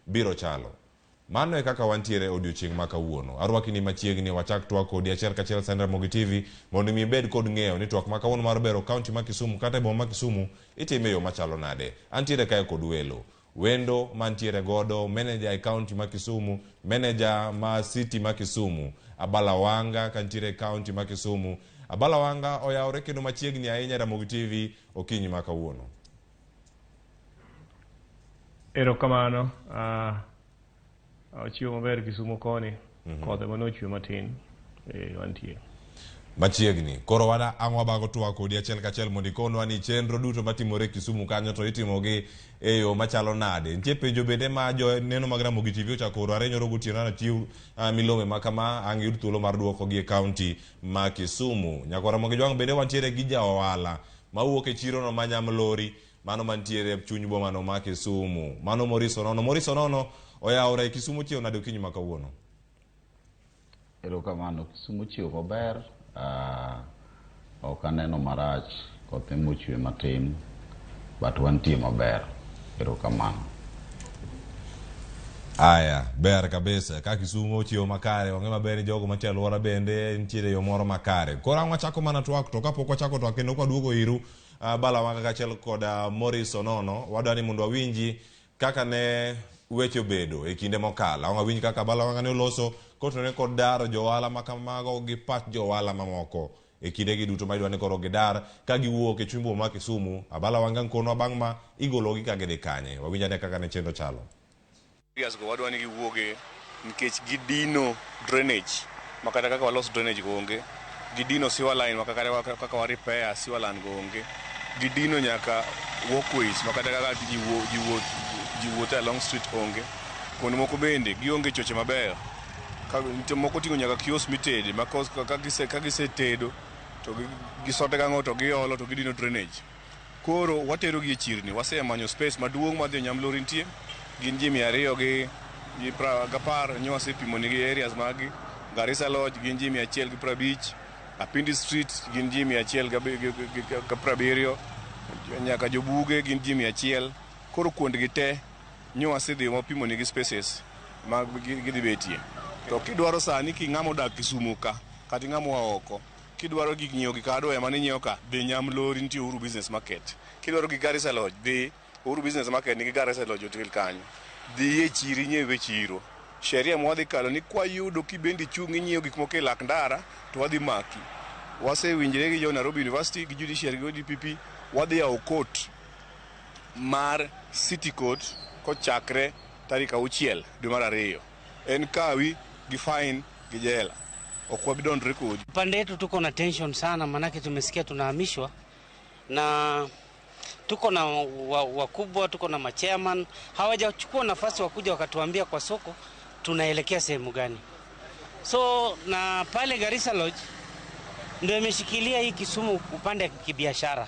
biro chalo. Mano e kaka wantiere e odiochieng' ma kawuono. Arwaki ni machiegni wachak twak kodi achiel kachiel sani Ramogi TV mondo mi ibed kod ng'eyo ni twak ma kawuono mar bero kaunti ma Kisumu kata e boma ma Kisumu itime e yo machalo nade. Antiere kae kod welo. Wendo mantiere godo meneja e kaunti ma Kisumu, meneja ma city ma Kisumu, Abala Wanga kantiere e kaunti ma Kisumu. Abala Wanga oyawore kendo machiegni ahinya e Ramogi TV okinyi ma kawuono. Erokamano. Ochiwo maber Kisumo koni. Koth ema nochwe matin. Wantie. Machiegni. Koro wana ang' wabago twak kodi achiel kachiel mondo ikonwa ni chenro duto matimore Kisumu kanyo to itimogi e yo machalo nade. Nitie penjo bende ma joneno mag Ramogi TV ochako oro are nyoro gotieno anachiw milome ma kama ang' yud thuolo mar duokogi e kaunti ma Kisumu. Nyakwar Ramogi Jwang' bende wantiere gi ja ohala mawuok e chirono ma Nyamlori mano mantiere e chuny bomano ma Kisumu. Mano Maurice Onono. Maurice Onono oyawore Kisumu chiew nade okinyi ma kawuono? Erokamano, Kisumu chiew maber, ok aneno marach, koth ema ochwe matin, but wantie maber. Erokamano. Aya, ber kabisa. Ka Kisumu ochiewo makare, wang'e maber ni jogo mantie alwora bende nitiere yo moro makare. Koro ang' wachako mana twak, to kapok wachako twak kendo kwaduogo iru, Bala Wanga kaachiel kod Maurice Onono, wadwa ni mondo wawinji kaka ne weche obedo e kinde mokalo. Ang' wawinj kaka Bala Wanga ne oloso kotenore kod daro jo ohala ma kamago gi pach jo ohala mamoko e kindegi duto ma idwa ni koro gidar ka giwuok e chuny boma ma Kisumu. Abala Wanga nkonwa bang' ma igologi ka gidhi kanye. Wawinj ane kaka ne chenro chalo. Areas go wadwa ni giwuoge nikech gidino drainage ma kata kaka walos drainage go onge, gidino sewer line ma kata kaka wa repair sewer line go onge, gidino nyaka walkways ma kata kaka ji wuotho along street onge. Kuonde moko bende gionge choche mabeyo, nitie moko oting'o nyaka kiosk mitede ma ka gisetedo to gisote gang'o to giolo to gidino drainage. Koro waterogi e chirni, wasemanyo space maduong' ma dhi Nyamlori nitie, gin ji 200 gi 10 nyo wasepimo nigi areas mag gi. Garissa Lodge gin ji 150, Apindi Street gin ji 170, nyaka Jobuge gin ji 100. Koro kuondgi te nyo wasedhi wapimo nigi spaces ma gidhi betie. To kidwaro sani ki ng'ama odak Kisumu ka, kata ng'ama oa oko, kidwaro gik nyiewo gik hardware mane inyiewo ka, dhi Nyamlori nitie Uhuru Business Market. Kidwaro gik Garissa Lodge, dhi Uhuru Business Market nigi Garissa Lodge Hotel kanyo. Dhi e chiro inyiew e chiro. Sheria mwadhi kalo ni kwayudo kibendi chung' inyiewo gik moko e lak ndara to wadhi maki. Wasewinjre gi jo Nairobi University gi Judiciary gi ODPP wadhi yawo court mar City Court kochakre tarik 6 dwe mar 2. En kawi gi fine gi jela. Ok wabi donjre kodi. Pande yetu tuko na tension sana, manake tumesikia tunahamishwa na tuko na wakubwa, tuko na machairman hawajachukua nafasi wakuja wakatuambia kwa soko tunaelekea sehemu gani. So na pale Garissa Lodge ndio imeshikilia hii Kisumu upande kibiashara.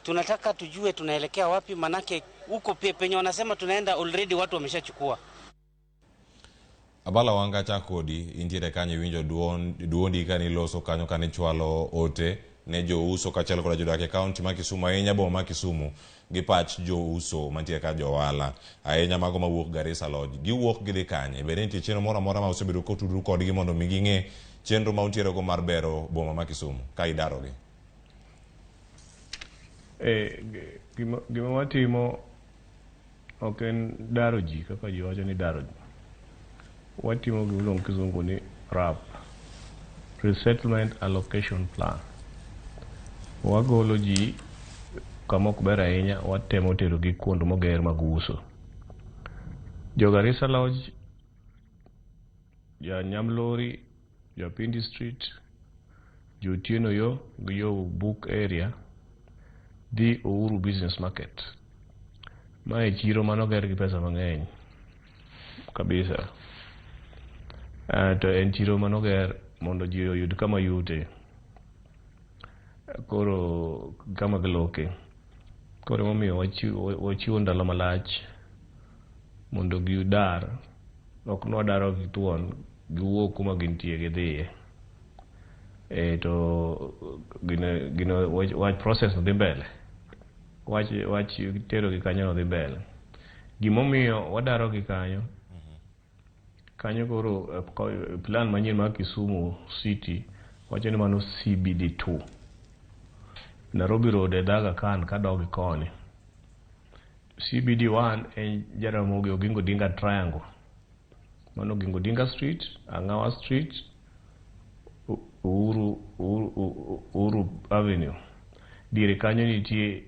Tunataka tujue tunaelekea wapi, manake huko pia penye wanasema tunaenda already watu wameshachukua. Abala Wanga chak kodi intiere kanyo iwinjo duondi kane iloso kanyo kane ichwalo ote ne jouso kaachiel koda jodak e kaunti ma Kisumu ahinya boma ma Kisumu gi pach jouso mantiere ka jo ohala ahinya mago mawuok Garissa Lodge. Giwuok gidhi kanye? Bende nitie chenro moro amora ma osebedo kotudru kodgi mondo mi ging'e chenro ma untiere go mar bero boma ma Kisumu ka idarogi? Gima watimo ok en daro ji kaka ji wacho ni daro ji. Watimo gima iluongo gi kizungu ni RAP, Resettlement Allocation Plan. Wagolo ji kama ok ber ahinya, watemo terogi kuond moger mag uso. Jo Garissa Lodge, jo Nyamlori, jo Apindi Street, jo Otieno Yo gi jo Book Area dhi Uhuru Business Market. Mae chiro manoger gi pesa mang'eny kabisa. To en chiro manoger mondo ji oyud kama yute. Koro kama giloke. Koro emomiyo wachiwo ndalo malach mondo gidar. Ok nwadaro gi thuon, giwuok kuma gintie gidhiye. To gino wach process no dhi mbele. Wach terogi kanyo no dhi mbele. Gimomiyo wadaro gi kanyo, kanyo koro plan manyien mar Kisumu City wacho ni mano CBD2. Nairobi Road e Aga Khan kadok koni. CBD1 en Jaramogi Oginga Odinga Triangle. Mano Oginga Odinga Street, Ang'awa Street, Uhuru Avenue. Diere kanyo nitie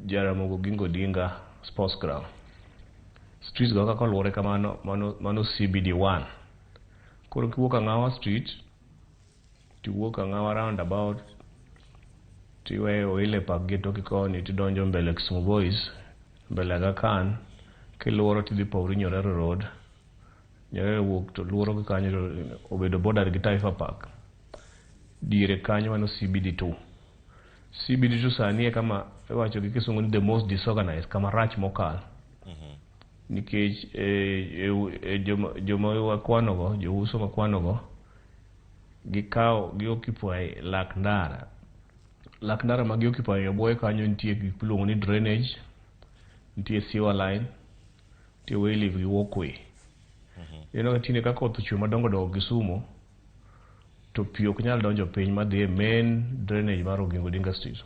Jaramogi Oginga Odinga Sports Ground. Streets go kaka oluwore kamano, mano CBD1. Koro kiwuok Ang'awa Street, tiwuok Ang'awa roundabout, tiweyo Oile Park gi toki koni tidonjo mbele Kisumu Boys, mbele Aga Khan, kiluoro tidhi powri Nyerere Road. Nyerere wuok to luoro gi kanyo to obedo border gi Taifa Park. Diere kanyo mano CBD2. CBD2 sani e kama iwacho gi kisungu ni the most disorganized, kama rach mokalo. Nikech joma wakwanogo, jouso makwanogo, gikawo gi occupy lak ndara. Lak ndara ma gi occupy e bwoye kanyo nitie gik miluongo ni drainage, nitie sewer line, nitie wayleave gi walkway. Ineno ka tinde ka koth ochwe madongo dongo Kisumu, to pi ok nyal donjo piny madhi e main drainage mar Oginga Odinga Street.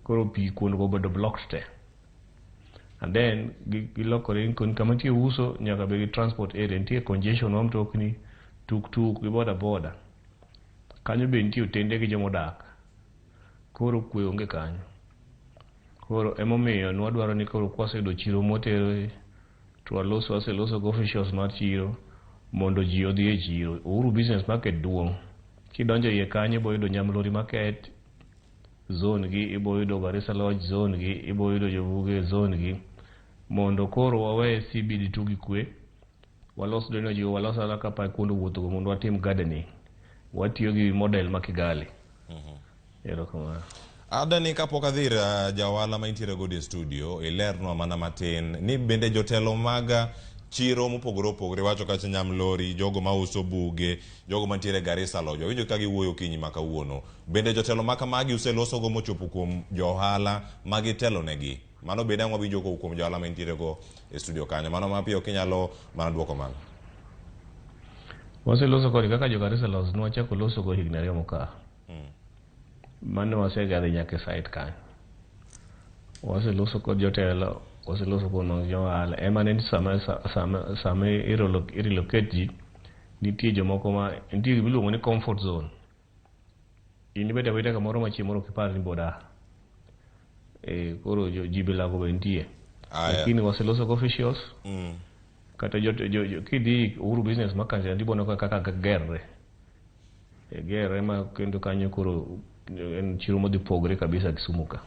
Koro pi kuondgo obedo blocked te. And then gilokore kama nitie uso nyaka bed gi transport area, nitie congestion mar mtokni, tuk tuk gi boda boda. Kanyo be nitie otende gi jomodak. Koro kwe onge kanyo. Koro emomiyo nwadwaro ni koro kwaseyudo chiro mwatere to waloso waseloso gi officials mar chiro mondo ji odhi e chiro. Uhuru Business Market duong'. Kidonjo iye kanyo ibo yudo Nyamlori Market zone gi, ibo yudo Garissa Lodge zone gi, ibo yudo Jobuge zone gi. Mondo koro wawe CBD2 gi kwe, walos drainage, walos alaka pa kuonde wuotho go mondo watim gardening. Watiyo gi model ma Kigali. Erokamano. Adani kapok adhi ir ja ohala ma intiere godo e studio, ilernwa mana matin ni bende jotelo mag chiro mopogore opogore wacho kacha Nyamlori, jogo mauso buge, jogo mantiere Garissa Lodge, wawinjo ka giwuoyo okinyi ma kawuono. Bende jotelo ma kamagi uselosogo mochopo kuom jo ohala ma gitelo negi? Mano bende ang' wawinjo kowuok kuom jo ohala ma intiere go e studio kanyo. Mano mapiyo kinyalo mana duoko mano. Waseloso kodgi kaka jo Garissa Lodge nwachako loso go higni 2 mokalo. Mano wasegadhi nyaka e site kanyo. Waseloso kod jotelo, waseloso kod mag jo ohala. Ema ne sama i relocate ji, nitie jomoko ma nitie gima iluongo ni comfort zone. In ibet abeta kamoro ma chieng' moro ok ipar ni ibodar. Koro ji bilago be nitie. Lakini waseloso gi officials. Kata jo kidhi Uhuru Business Market iboneno kaka gerre. Gerre ma kendo kanyo koro en chiro modhi pogre kabisa Kisumu ka.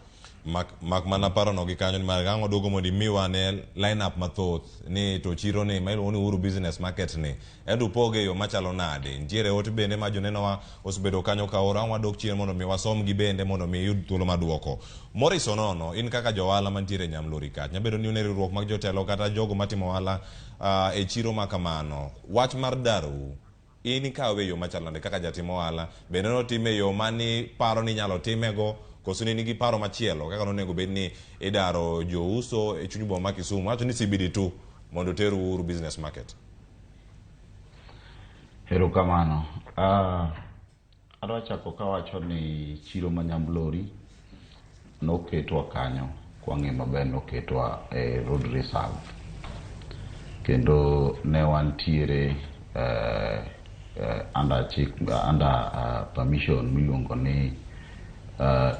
Mak mana parono gi kanyo nimar ang' waduogo mondo imiwa ne line up mathoth ni to chiro ni ma iluongo ni Uhuru Business Market ni ento upoge e yo machalo nade. Nitiere ote bende ma jonenowa osebedo kanyo ka oro ang' wadok chien mondo mi wasom gi bende mondo mi iyud thuolo mar duoko. Morris Onono, in kaka jo ohala mantiere e Nyamlori kacha, nyabedo ni un e riwruok mag jotelo kata jogo matimo ohala e chiro ma kamano. Wach mar darou in ikawe e yo machalo nade kaka jatim ohala? Bende notime e yo mani paro ni inyalo timego koso ne nigi paro machielo kaka nonego bed ni idaro jouso e chuny boma ma Kisumu? Wacho ni CBD2 mondo oter Uhuru Business Market. Erokamano. Adwa chako kawacho ni chiro ma Nyamlori noketwa kanyo kwang'e maber noketwa e road reserve kendo ne wantiere under chik under permission miluongo ni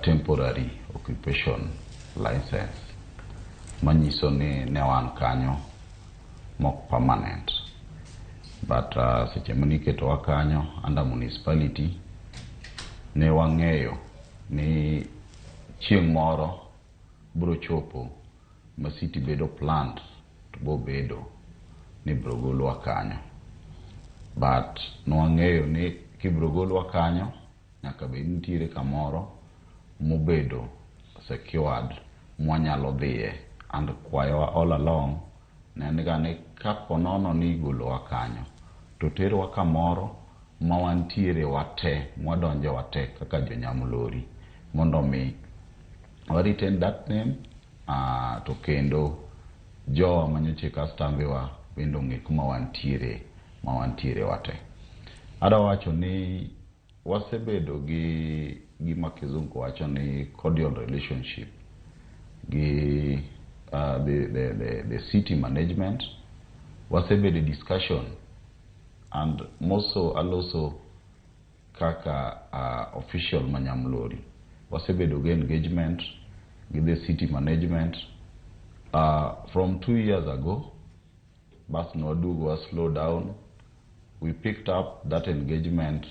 temporary occupation license manyiso ni ne wan kanyo mok permanent but seche maniketowa kanyo under municipality ne wang'eyo ni chieng' moro bro chopo ma city bedo planned to bobedo ni bro golwa kanyo but nwang'eyo ni kibro golwa kanyo nyaka bed nitiere kamoro mobedo secured mwanyalo dhiye and kwayowa all along ne en ga ni kaponono ni igolowa kanyo to terwa kamoro ma wantiere wate mwadonje wate kaka jo-Nyamlori mondo mi wa retain that name to kendo Jowa manyocha kastambe wa bende ong'e kuma wantiere ma wantiere wate. Adwa wacho ni wasebedo gi gima kizungu wacho ni cordial relationship gi the city management. Wasebedo e discussion and moso aloso kaka official ma Nyamlori. Wasebedo gi engagement gi the city management from 2 years ago. Bas nwaduogo wa slow down. We picked up that engagement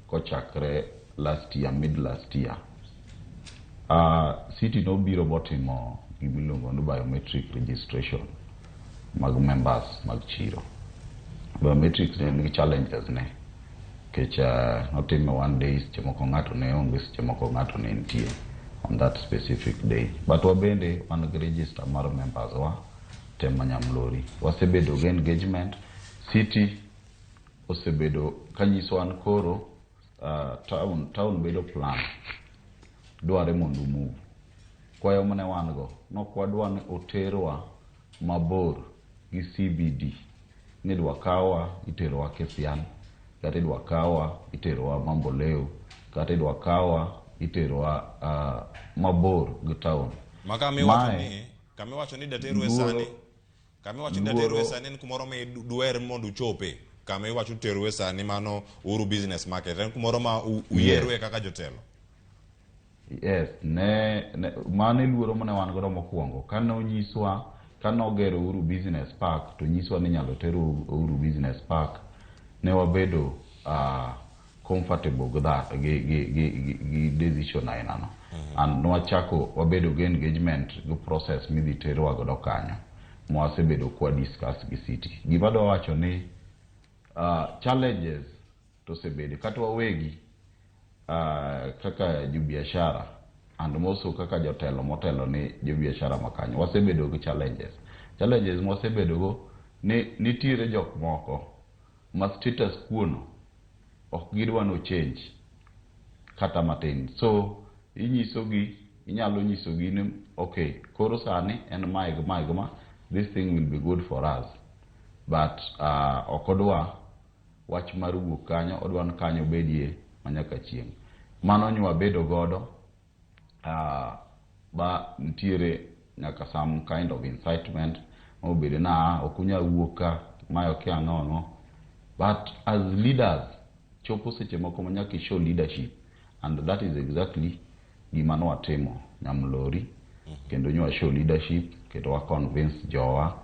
kochakre last year, mid last year. City nobiro botimo gimiluongo ni biometric registration mag members mag chiro. Biometrics ne nigi challenges ne nikech notime one day, seche moko ng'ato ne onge, seche moko ng'ato ne nitie on that specific day. But wabende wan gi register mar members wa te ma Nyamlori. Wasebedo gi engagement. City osebedo kanyiso an koro town bedo plan dware mondo move. Kwayo mane wan go nok wadwa ni oterwa mabor gi CBD, ni idwa kawa iterowa Kisian, kata idwa kawa iterowa Mamboleo, kata idwa kawa iterowa mabor gi town. Ma kama iwacho Mae ni kama iwacho ni daterue luoro sani, kama iwacho ni daterue luoro sani en kumoro ma duher mondo uchope. Kama iwacho terue sani mano Uhuru Business Market en kumoro ma uyierue kaka jotelo. Yes, ne mano e luoro mane wan godo mokwongo. Kane onyiswa, kane ogero Uhuru Business Park, to nyiswa ni inyalo ter Uhuru Business Park, ne wabedo comfortable gi that, gi decision aina no. And nwachako wabedo gi engagement gi process midhi terwa godo kanyo, mwasebedo kwa discuss gi city. Gima adwa wacho ni challenges to osebedo kata wawegi kaka jobiashara and also kaka jotelo motelo ni jobiashara makanyo, wasebedo gi challenges. Challenges mwasebedo go ni nitiere jok moko ma status quo no ok gidwa no change kata matin. So inyisogi, inyalo nyisogi ni okay, koro sani en mae gi mae gi ma, this thing will be good for us, but ok odwa wach mar wuok kanyo, odwa ni kanyo bedie manyaka chieng'. Mano nywabedo godo ba nitiere nyaka some kind of incitement mobedo na "Ah, ok unyal wuok ka mae ok ang'o ang'o." But as leaders, chopo seche moko ma nyaka i show leadership, and that is exactly gima nwatimo Nyamlori. Kendo nywa show leadership kendo wa convince jowa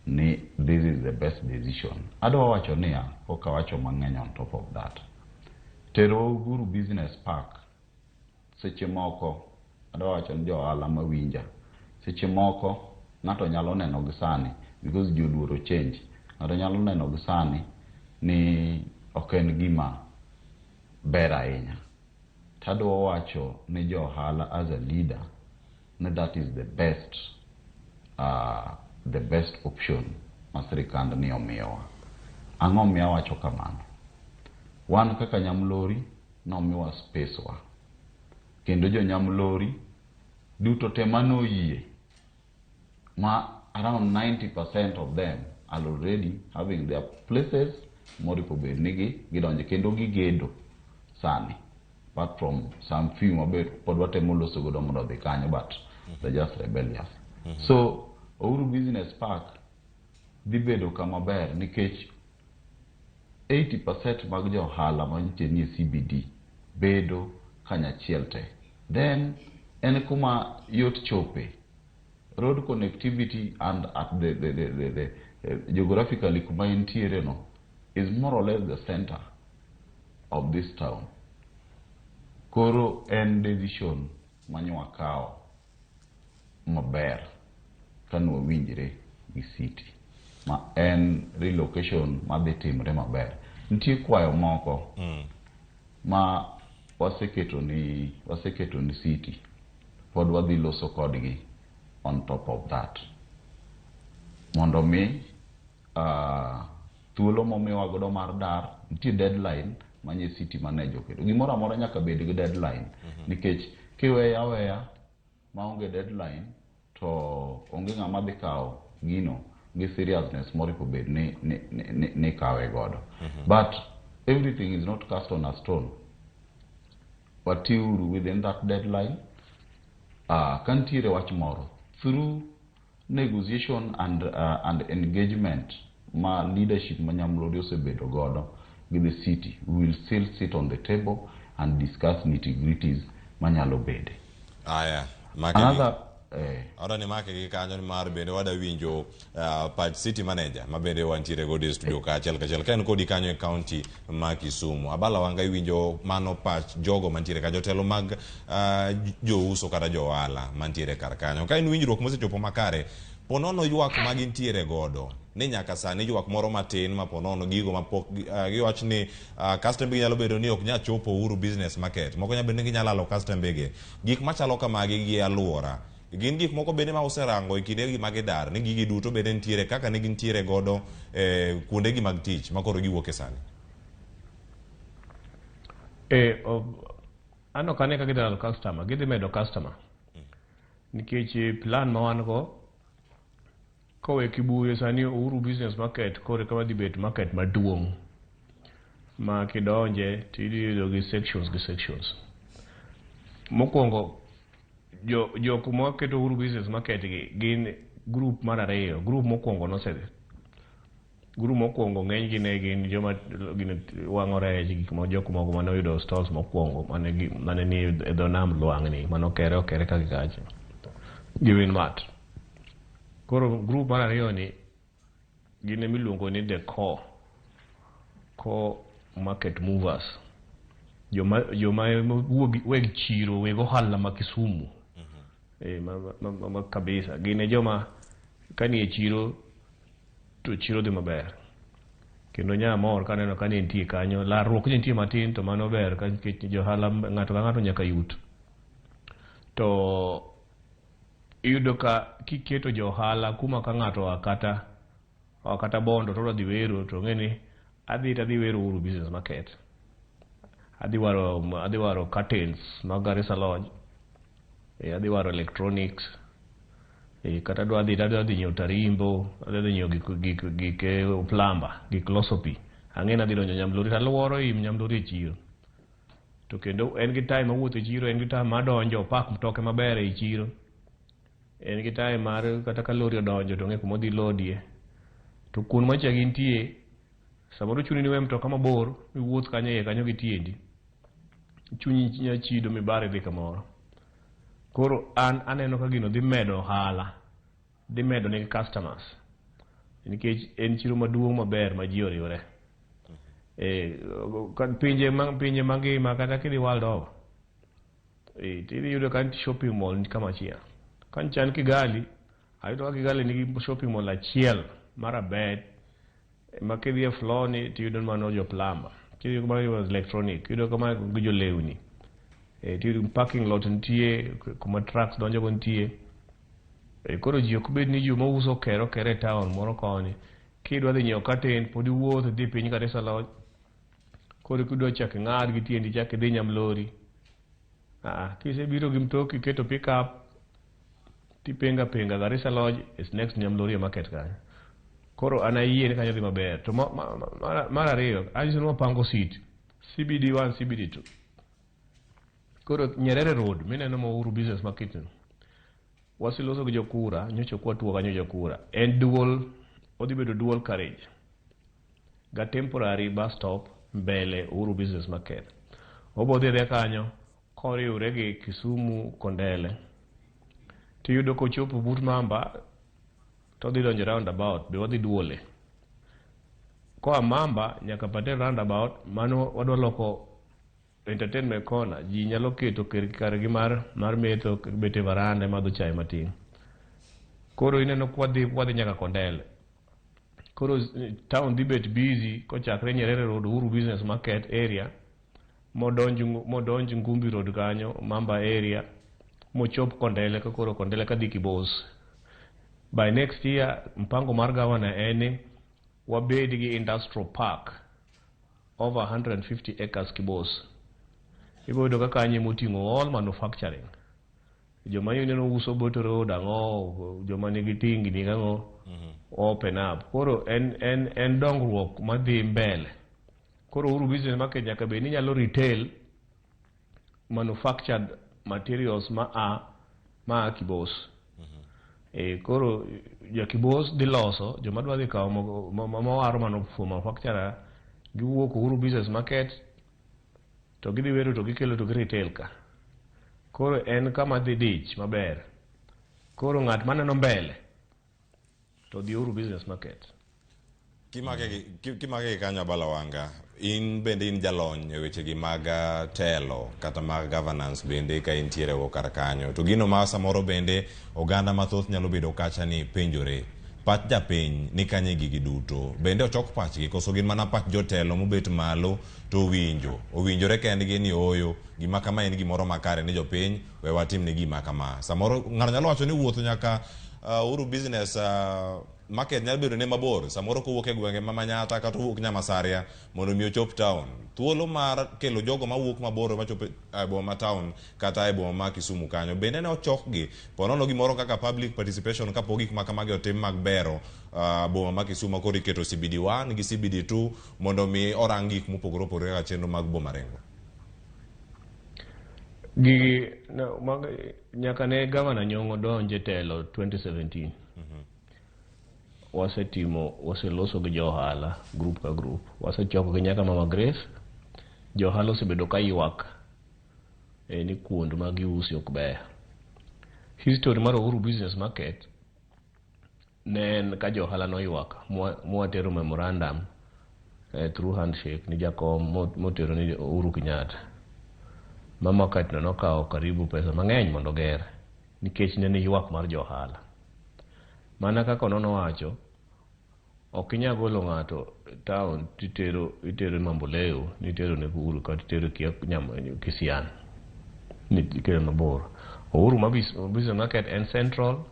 ni this is the best decision. Adwa wacho niya, koka wacho mang'eny on top of that, tero Uhuru Business Park, seche moko adwa wacho ni jo ohala mawinja, seche moko ng'ato nyalo neno gi sani because ji oluoro change, ng'ato nyalo neno gi sani ni ok en gima ber ahinya. Tadwa wacho ni jo ohala, as a leader, ni that is the best option ma sirikand ni omiyowa. Ang'o miyo awacho kamano? Wan kaka Nyamlori nomiwa space wa, kendo jo Nyamlori duto te manoyie, ma around 90% of them are already having their places moripo bed ni gi gidonje kendo gigedo sani, apart from some few mabe pod watemo loso godo mondo odhi kanyo, but they're just rebellious. So Uhuru Business Park dhi bedo kama ber nikech 80% mag jo ohala mantie nie CBD bedo kanyachiel te. Then en kuma yot chope, road connectivity, and at the geographically kuma entiere no is more or less the center of this town. Koro en decision manyawakawo maber kanwawinjre gi city, ma en relocation madhi timre maber. Nitie kwayo moko ma waseketo ni city pod wadhi loso kodgi on top of that, mondo mi thuolo momiwa godo mar dar nitie deadline manye city manager oketo. Gimoro amora nyaka bed gi deadline, nikech kiweyo aweya maonge deadline to onge ng'ama dhi kawo. gino gi seriousness moripo bed ni kawe godo. But everything is not cast on a stone. Watiuru within that deadline. Ka nitiere wach moro through negotiation and engagement ma leadership ma Nyamlori osebedo godo gi the city, we will still sit on the table and discuss nitty-gritties manyalo bede. Aya, make Another Adwa ni make gi kanyo nimar bende wada winjo pach city manager ma bende wantiere godo e studio ka achiel kachiel ka en kodi kanyo e county ma Kisumu. Abala Wanga, iwinjo mano pach jogo mantiere ka, jotelo mag jouso kata jo ohala mantiere kar kanyo. Ka en winjruok mosechopo makare, ponono ywak ma gintiere godo ni nyaka sani ywak moro matin ma ponono gigo mapok giwach ni customer gi nyalo bedo ni ok nyal chopo Uhuru Business Market, moko nyalo bedo ni ginyalo lalo customer gi, gik machalo kamagi gi aluora gin gik moko bende ma userango e kinde gi ma gidar ni gigi duto bende nitiere kaka ne gintiere godo kuonde gi mag tich ma koro giwuok e sani. An ok ane ka gidhi lalo customer, gidhi medo customer. Nikech plan ma wan go, kowe Kibuye sani Uhuru Business Market koro eka wadhi bet market maduong'. Ma kidonje tidhi yudo gi sections gi sections. Mokwongo, jok maketo Uhuru Business Market gi gin group mar ariyo. Group mokwongo nosedhi. Group mokwongo ng'eny gi ne gin joma gin wang'o rech, gik ma jok moko mane oyudo stalls mokwongo mane ni e dho nam lwang'ni mane okere okere ka gi kacha. Gi Winmart. Koro group mar ariyo ni gin emiluongo ni the core market movers. Joma wuog weg chiro, weg ohala ma Kisumu. Ma kabisa. Gin e joma kanie chiro to chiro dhi maber. Kendo nya mor kaneno ka nitie kanyo. Larruok nitie matin to mano ber ka nikech johala ng'ato ka ng'ato nyaka yut. To iyudo ka kiketo jo ohala kuma ka ng'ato oa kata Bondo to odwa dhi wero to ong'e ni adhi to adhi wero Uhuru Business Market. Adhi waro curtains mag Garissa Lodge. Adhi waro electronics. Kata adwa dhi adwa dhi nyiewo tarimbo, adwa dhi nyiewo gik plumber, gik loso pi. Ang'e ni adhi donjo Nyamlori to aluoro i Nyamlori e chiro. To kendo en gi time mowuotho e chiro, en gi time madonjo opak mtoke maber ei chiro. En gi time mar kata ka lori odonjo to ong'e kuma odhi lodie. To kuond macha gintie, samoro chuni ni iwe mtoka mabor miwuoth kanyo iye kanyo gi tiendi. Chunyi nya chido mibar idhi kamoro. Koro an aneno ka gino dhi medo ohala, dhi medo negi customers. Nikech en chiro maduong' maber ma ji oriwre. Pinje mangima kata kidhi world over, tidhi yudo ka nitie shopping mall ni kama achiel. Ka nyicha an Kigali, ayudo ka Kigali nigi shopping mall achiel marabet ma kidhi e floor ni tiyudo mano jo plumber, kidhi kuma jo electronic, iyudo kama gi jo lewni. Tiyudo parking lot nitie, kuma trucks donjo go nitie. Koro ji ok bed ni joma uso okere okere e town moro koni. Kidwa dhi nyiewo curtain, pod iwuoth idhi piny Garissa Lodge. Koro kidwa chak ing'ad gi tiendi chak idhi Nyamlori. Kisebiro gi mtoki iketo pick up tipenga penga Garissa Lodge is next Nyamlori e market kanyo. Koro an ayie ni kanyo dhi maber. To mar ariyo, anyiso ni wapango city. CBD 1, CBD 2. Koro Nyerere Road mineno ma Uhuru Business Market no. Waseloso gi jokura, nyocha ok watuo kanyo jokura. En dual, odhi bedo dual carriage. Ga temporary bus stop mbele Uhuru Business Market. Obo dhi adhiya kanyo koriwre gi Kisumu Kondele. Tiyudo kochopo but Mamba to odhi donjo roundabout be wadhi duole. Koa Mamba nyaka Patel roundabout mano wadwa loko entertainment corner. Ji nyalo keto kargi mar metho bet e varanda madho chai matin. Koro ineno kwadhi wadhi nyaka Kondele. Koro town dhi bet busy kochakre Nyerere Road, Uhuru Business Market area modonj Ngumbi Road kanyo, Mamba area, mochop Kondele ka koro Kondele kadhi Kibos. By next year, mpango mar governor en ni wabed gi industrial park over 150 acres Kibos. Ibiro yudo ka kanyo emoting'o all manufacturing. Joma ineno uso Bote Road ang'o, joma nigi tingni gang'o. Open up. Koro en dongruok madhi mbele. Koro Uhuru Business Market nyaka bed ni nyalo retail manufactured materials ma a Kibos. Koro jo Kibos dhi loso, joma dwa dhi kawo mawaro mano for manufacturer giwuok Uhuru Business Market to gidhi wero to gikelo to gi retail ka. Koro en kama dhi dich maber. Koro ng'at maneno mbele to dhi Uhuru Business Market. Kimake gi kanyo Abala Wanga, in bende in jalony e wechegi mag telo kata mag governance bende ka intiere go kar kanyo. To gino ma samoro bende oganda mathoth nyalo bedo kacha ni penjore, pach japiny ni kanye gigi duto. Bende ochok pachgi koso gin mana pach jotelo mobet malo to owinjo. Owinjore kendgi ni ooyo, gima kama en gimoro makare ni jopiny, we watim ni gima kama. Samoro ng'ato nyalo wacho ni wuotho nyaka Uhuru Business Market nyalo bedo ne mabor, samoro kowuok e gwenge ma Manyatta kata owuok Nyamasaria mondo mi ochop town. Thuolo mar kelo jogo mawuok mabor machopo e boma ma town kata e boma ma Kisumu kanyo bende ne ochokgi ponono gimoro kaka public participation kapok gik ma kamagi otim mag bero boma ma Kisumu koro iketo CBD 1 gi CBD 2 mondo mi orang gik mopogore opogore kaka chenro mag boma Rengo. Gigi no, nyaka ne Gavana Nyong'o donje telo 2017. Wasetimo, waseloso gi jo ohala group ka group. Wasechoko gi nyaka Mama Grace. Jo ohala osebedo ka ywak ni kuond ma giuse ok beyo. History mar Uhuru Business Market ne en ka jo ohala noywak mwatero memorandum through handshake ni jakom motero ni Uhuru Kenyatta. Ma market no nokawo karibu pesa mang'eny mondo oger nikech ne ni ywak mar jo ohala. Mana kaka Onono wacho, ok inyal golo ng'ato town titero itere Mamboleo, nitero ne Uhuru kata itero Kisian, nikelo mabor. Uhuru ma Business Market en central,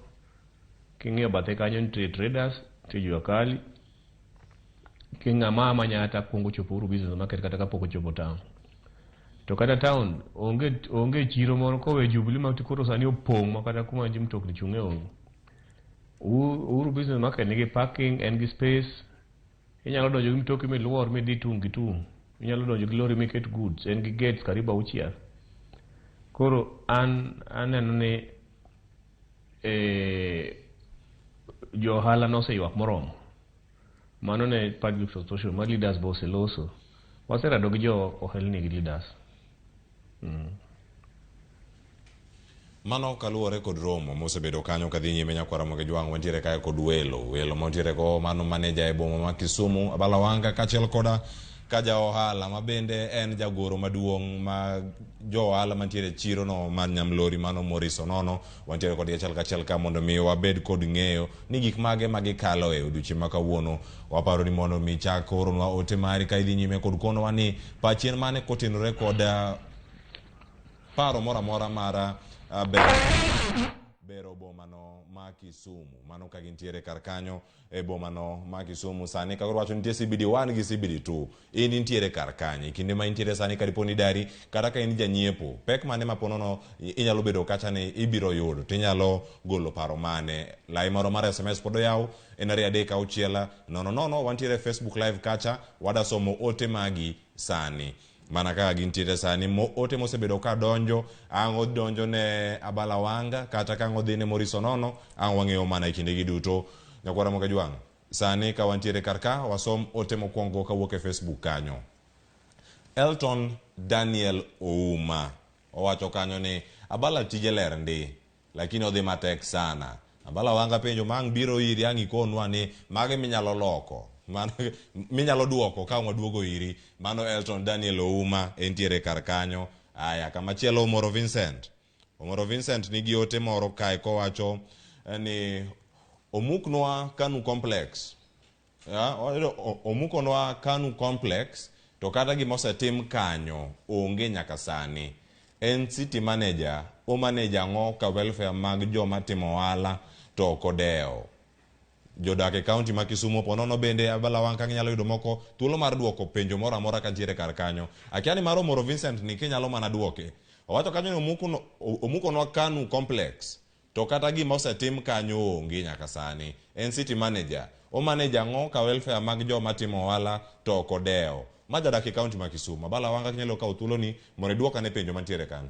king'iyo bathe kanyo nitie traders, nitie jua kali. King'ama Manyatta kuongo chopo Uhuru Business Market kata kapok ochopo town. To kata town onge chiro moro kowe Jubilee ma koro sani opong' ma kata kuma ji mtokni chung'e onge. Uhuru Business Market nigi parking, en gi space. Inyalo donjo gi mtoki miluor midhi tung' gi tung'. Inyalo donjo gi lori miket goods, en gi gates karibu 6. Koro an aneno ni jo ohala noseywak moromo. Mano ne public participation ma leaders bo oseloso. Waserado gi jo ohelni gi leaders. Mano kaluwore kod romo mosebedo kanyo kadhi nyime nyakwara Ramogi Jwang' wantiere kae kod welo mantiere go mano maneja e boma ma Kisumu Abala Wanga kaachiel koda ka ja ohala ma bende en jagoro maduong' ma jo ohala mantiere e chiro no mar Nyamlori mano Maurice Onono. Wantiere kodgi achiel kachiel ka mondo mi wabed kod ng'eyo ni gik mage ma gikalo e odiochieng' ma kawuono. Waparo ni mondo mi chak oronwa ote mari ka idhi nyime kod konowa ni pachi en mane kotenore kod paro moro amora mar bero bomano ma Kisumu. Mano ka gintiere kar kanyo e bomano ma Kisumu sani ka wacho nitie CBD 1 gi CBD 2. In intiere kar kanye kinde ma intiere sani kadipo ni dari kata ka in janyiepo, pek mane ma ponono inyalo bedo kacha ni ibiro yudo to inyalo golo paro mane. Lai moro mar SMS pod oyaw en 236 000. Wantiere Facebook live kacha wadasomo ote magi sani mana kaka gintiere sani. Ote mosebedo ka donjo ang' odonjo ne Abala Wanga kata ka ang' odhi ne Maurice Onono ang' wang'eyo mana e kindegi duto. Nyakwara Ramogi Jwang' sani ka wantiere kar ka wasom ote mokwongo kawuok e Facebook kanyo. Elton Daniel Ouma owacho kanyo ni Abala tije ler ndi lakini odhi matek sana. Abala Wanga penjo ma ang' biro iri ang' ikonwa ni mage minyalo loko mano minyalo duoko ka waduogo iri. Mano Elton Daniel Ouma entiere kar kanyo. Aya kamachielo Omoro Vincent. Omoro Vincent nigi ote moro kae kowacho ni omuknwa Kanu Complex. Omukonwa Kanu Complex to kata gima osetim kanyo onge nyaka sani. En city manager, o manage ang'o ka welfare mag joma timo ohala to ok odewo. Jodak e county ma Kisumu ponono bende Abala Wanga ginyalo yudo moko thuolo mar duoko penjo moro amora kantiere kar kanyo. Akia ni mar Omoro Vincent ni kinyalo mana duoke. Owacho kanyo ni omukonwa Kanu Complex To kata gima osetim kanyo onge nyaka sani. En city manager. O manage ang'o ka welfare mag joma timo ohala to ok odewo. Ma jadak e kaunti ma Kisumu. Abala Wanga kinyalo kawo thuoloni mondo iduok ane penjo mantiere kanyo.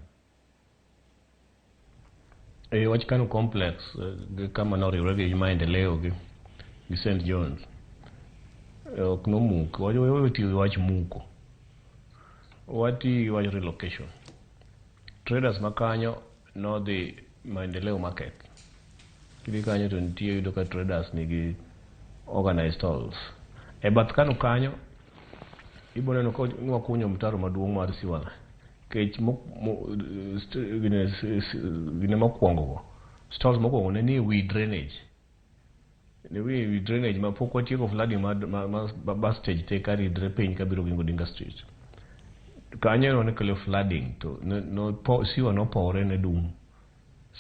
E wach Kanu Complex gi kama noriwre gi Maendeleo gi St. John's ok nomuk. Watiyo gi wach muko. Watiyo gi wach relocation. Traders ma kanyo nodhi Maendeleo Market. Kidhi kanyo to nitie yudo ka traders nigi organized stalls. E bath Kanu kanyo ibo neno ka nwakunyo mtaro maduong' mar sewer line. Kech gine mokwongo go stalls mokwongo ne nie wi drainage. Ne wi drainage ma pok watieko flooding ma bus stage te karidre piny kabiro Oginga Odinga Street. Kanyo ne kelo flooding to no, po, sewer nopowre ne dum.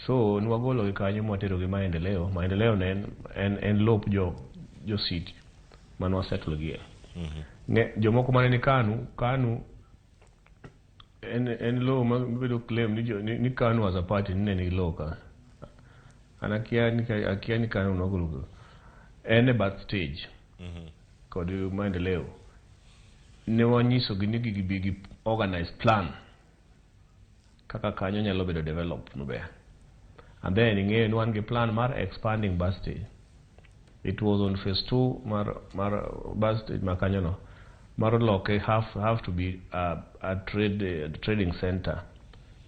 So nwagolo gi kanyo mwatero gi Maendeleo. Maendeleo ne en lop jo city mane wasettle gie. Ne, jomoko mane ni Kanu en lowo ma bedo claim ni Kanu as a party ni ne nigi lowo ka. An akia ni Kanu nogolo go. En e bath stage kod Maendeleo. Ne wanyiso gi ni gibi gi organized plan kaka kanyo nyalo bedo developed maber. And then ing'eyo ni wan gi plan mar expanding bus stage. It was on phase 2 mar bus stage ma kanyo no. Mar loke have to be a trading center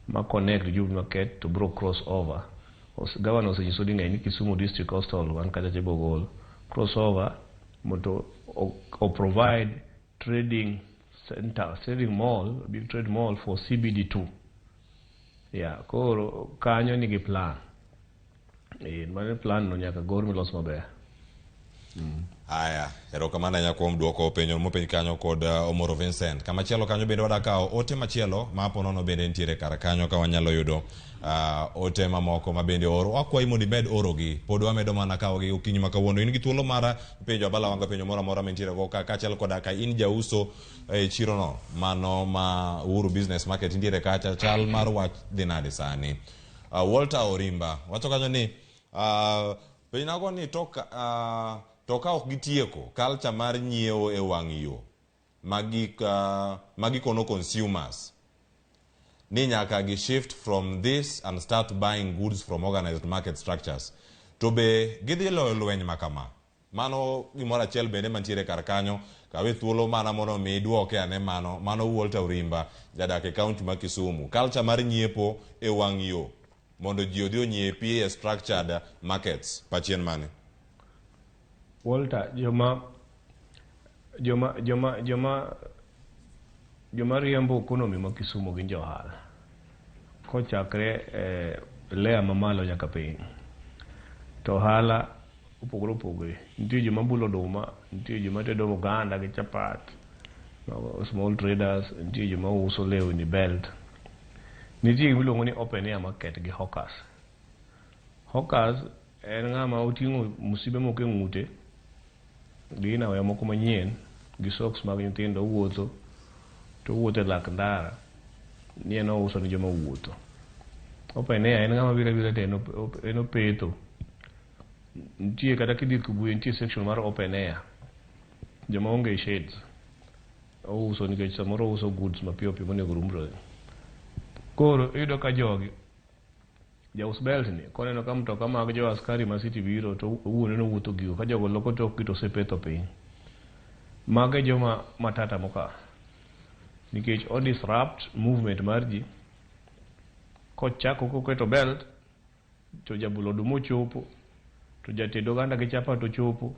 ma connect Jubilee Market to bro cross over. Governor osenyiso ni ng'e ni Kisumu District Coastal wan kacha chebogol cross over mondo o provide trading center, trading mall, big trade mall for CBD2. Yeah, koro kanyo nigi plan. Mano plan no nyaka gor milos maber. Haya, erokamano ahinya kuom duoko penjo mopenj kanyo kod Omoro Vincent. Kamachielo kanyo bende wadakawo ote machielo ma apo nono bende nitiere kar kanyo ka wanyalo yudo ote mamoko ma bende oro. Wakwayi mondo imed orogi. Pod wamedo mana kawogi okinyi ma kawuono. In gi thuolo mar penjo Abala Wanga penjo moro amora mantiere go ka kaachiel koda ka in jauso e chirono mano ma Uhuru Business Market nitiere kacha chal mar wach dhi nade sani. Walter Orimba wacho kanyo ni penjnago ni to ka ok gitieko culture mar nyiewo e wang' yo magikono consumers ni nyaka gi shift from this and start buying goods from organized market structures to be gidhi loyo lweny ma kama. Mano gimoro achiel bende mantiere kar kanyo. Kawe thuolo mana mondo mi iduoke ane mano Walter Orimba jadak e kaunti ma Kisumu. Culture mar nyiepo e wang' yo mondo ji odhi onyiepi e structured markets. Pachien mane? Walter, joma riembo economy ma Kisumu gin jo ohala. Kochakre e layer mamalo nyaka piny. To ohala opogore opogore. Nitie joma bulo oduma, nitie joma tedo oganda gi chapat, small traders, nitie joma uso lewni belt. Nitie gima iluongo ni open air market gi hawkers. Hawkers en ng'ama oting'o musibe moko e ng'ute gi inawea moko manyien gi socks mag nyithindo owuotho to owuotho e lak ndara ni en ouso ne joma wuotho. Open air en ng'ama biro abira to en opetho. Nitie kata kidhi Kibuye nitie section mar open air. Joma onge shades ouso nikech samoro ouso goods mapiyo piyo monego rumre. Koro iyudo ka jogi jaus belt ni koneno ka mtoka mag jo askari ma city biro to owuone nowuotho gigo ka jogo loko tokgi to osepetho piny. Mago e joma matata mokalo. Nikech o disrupt movement mar ji kochako koketo belt to jabulo oduma ochopo to jated oganda gi chapat ochopo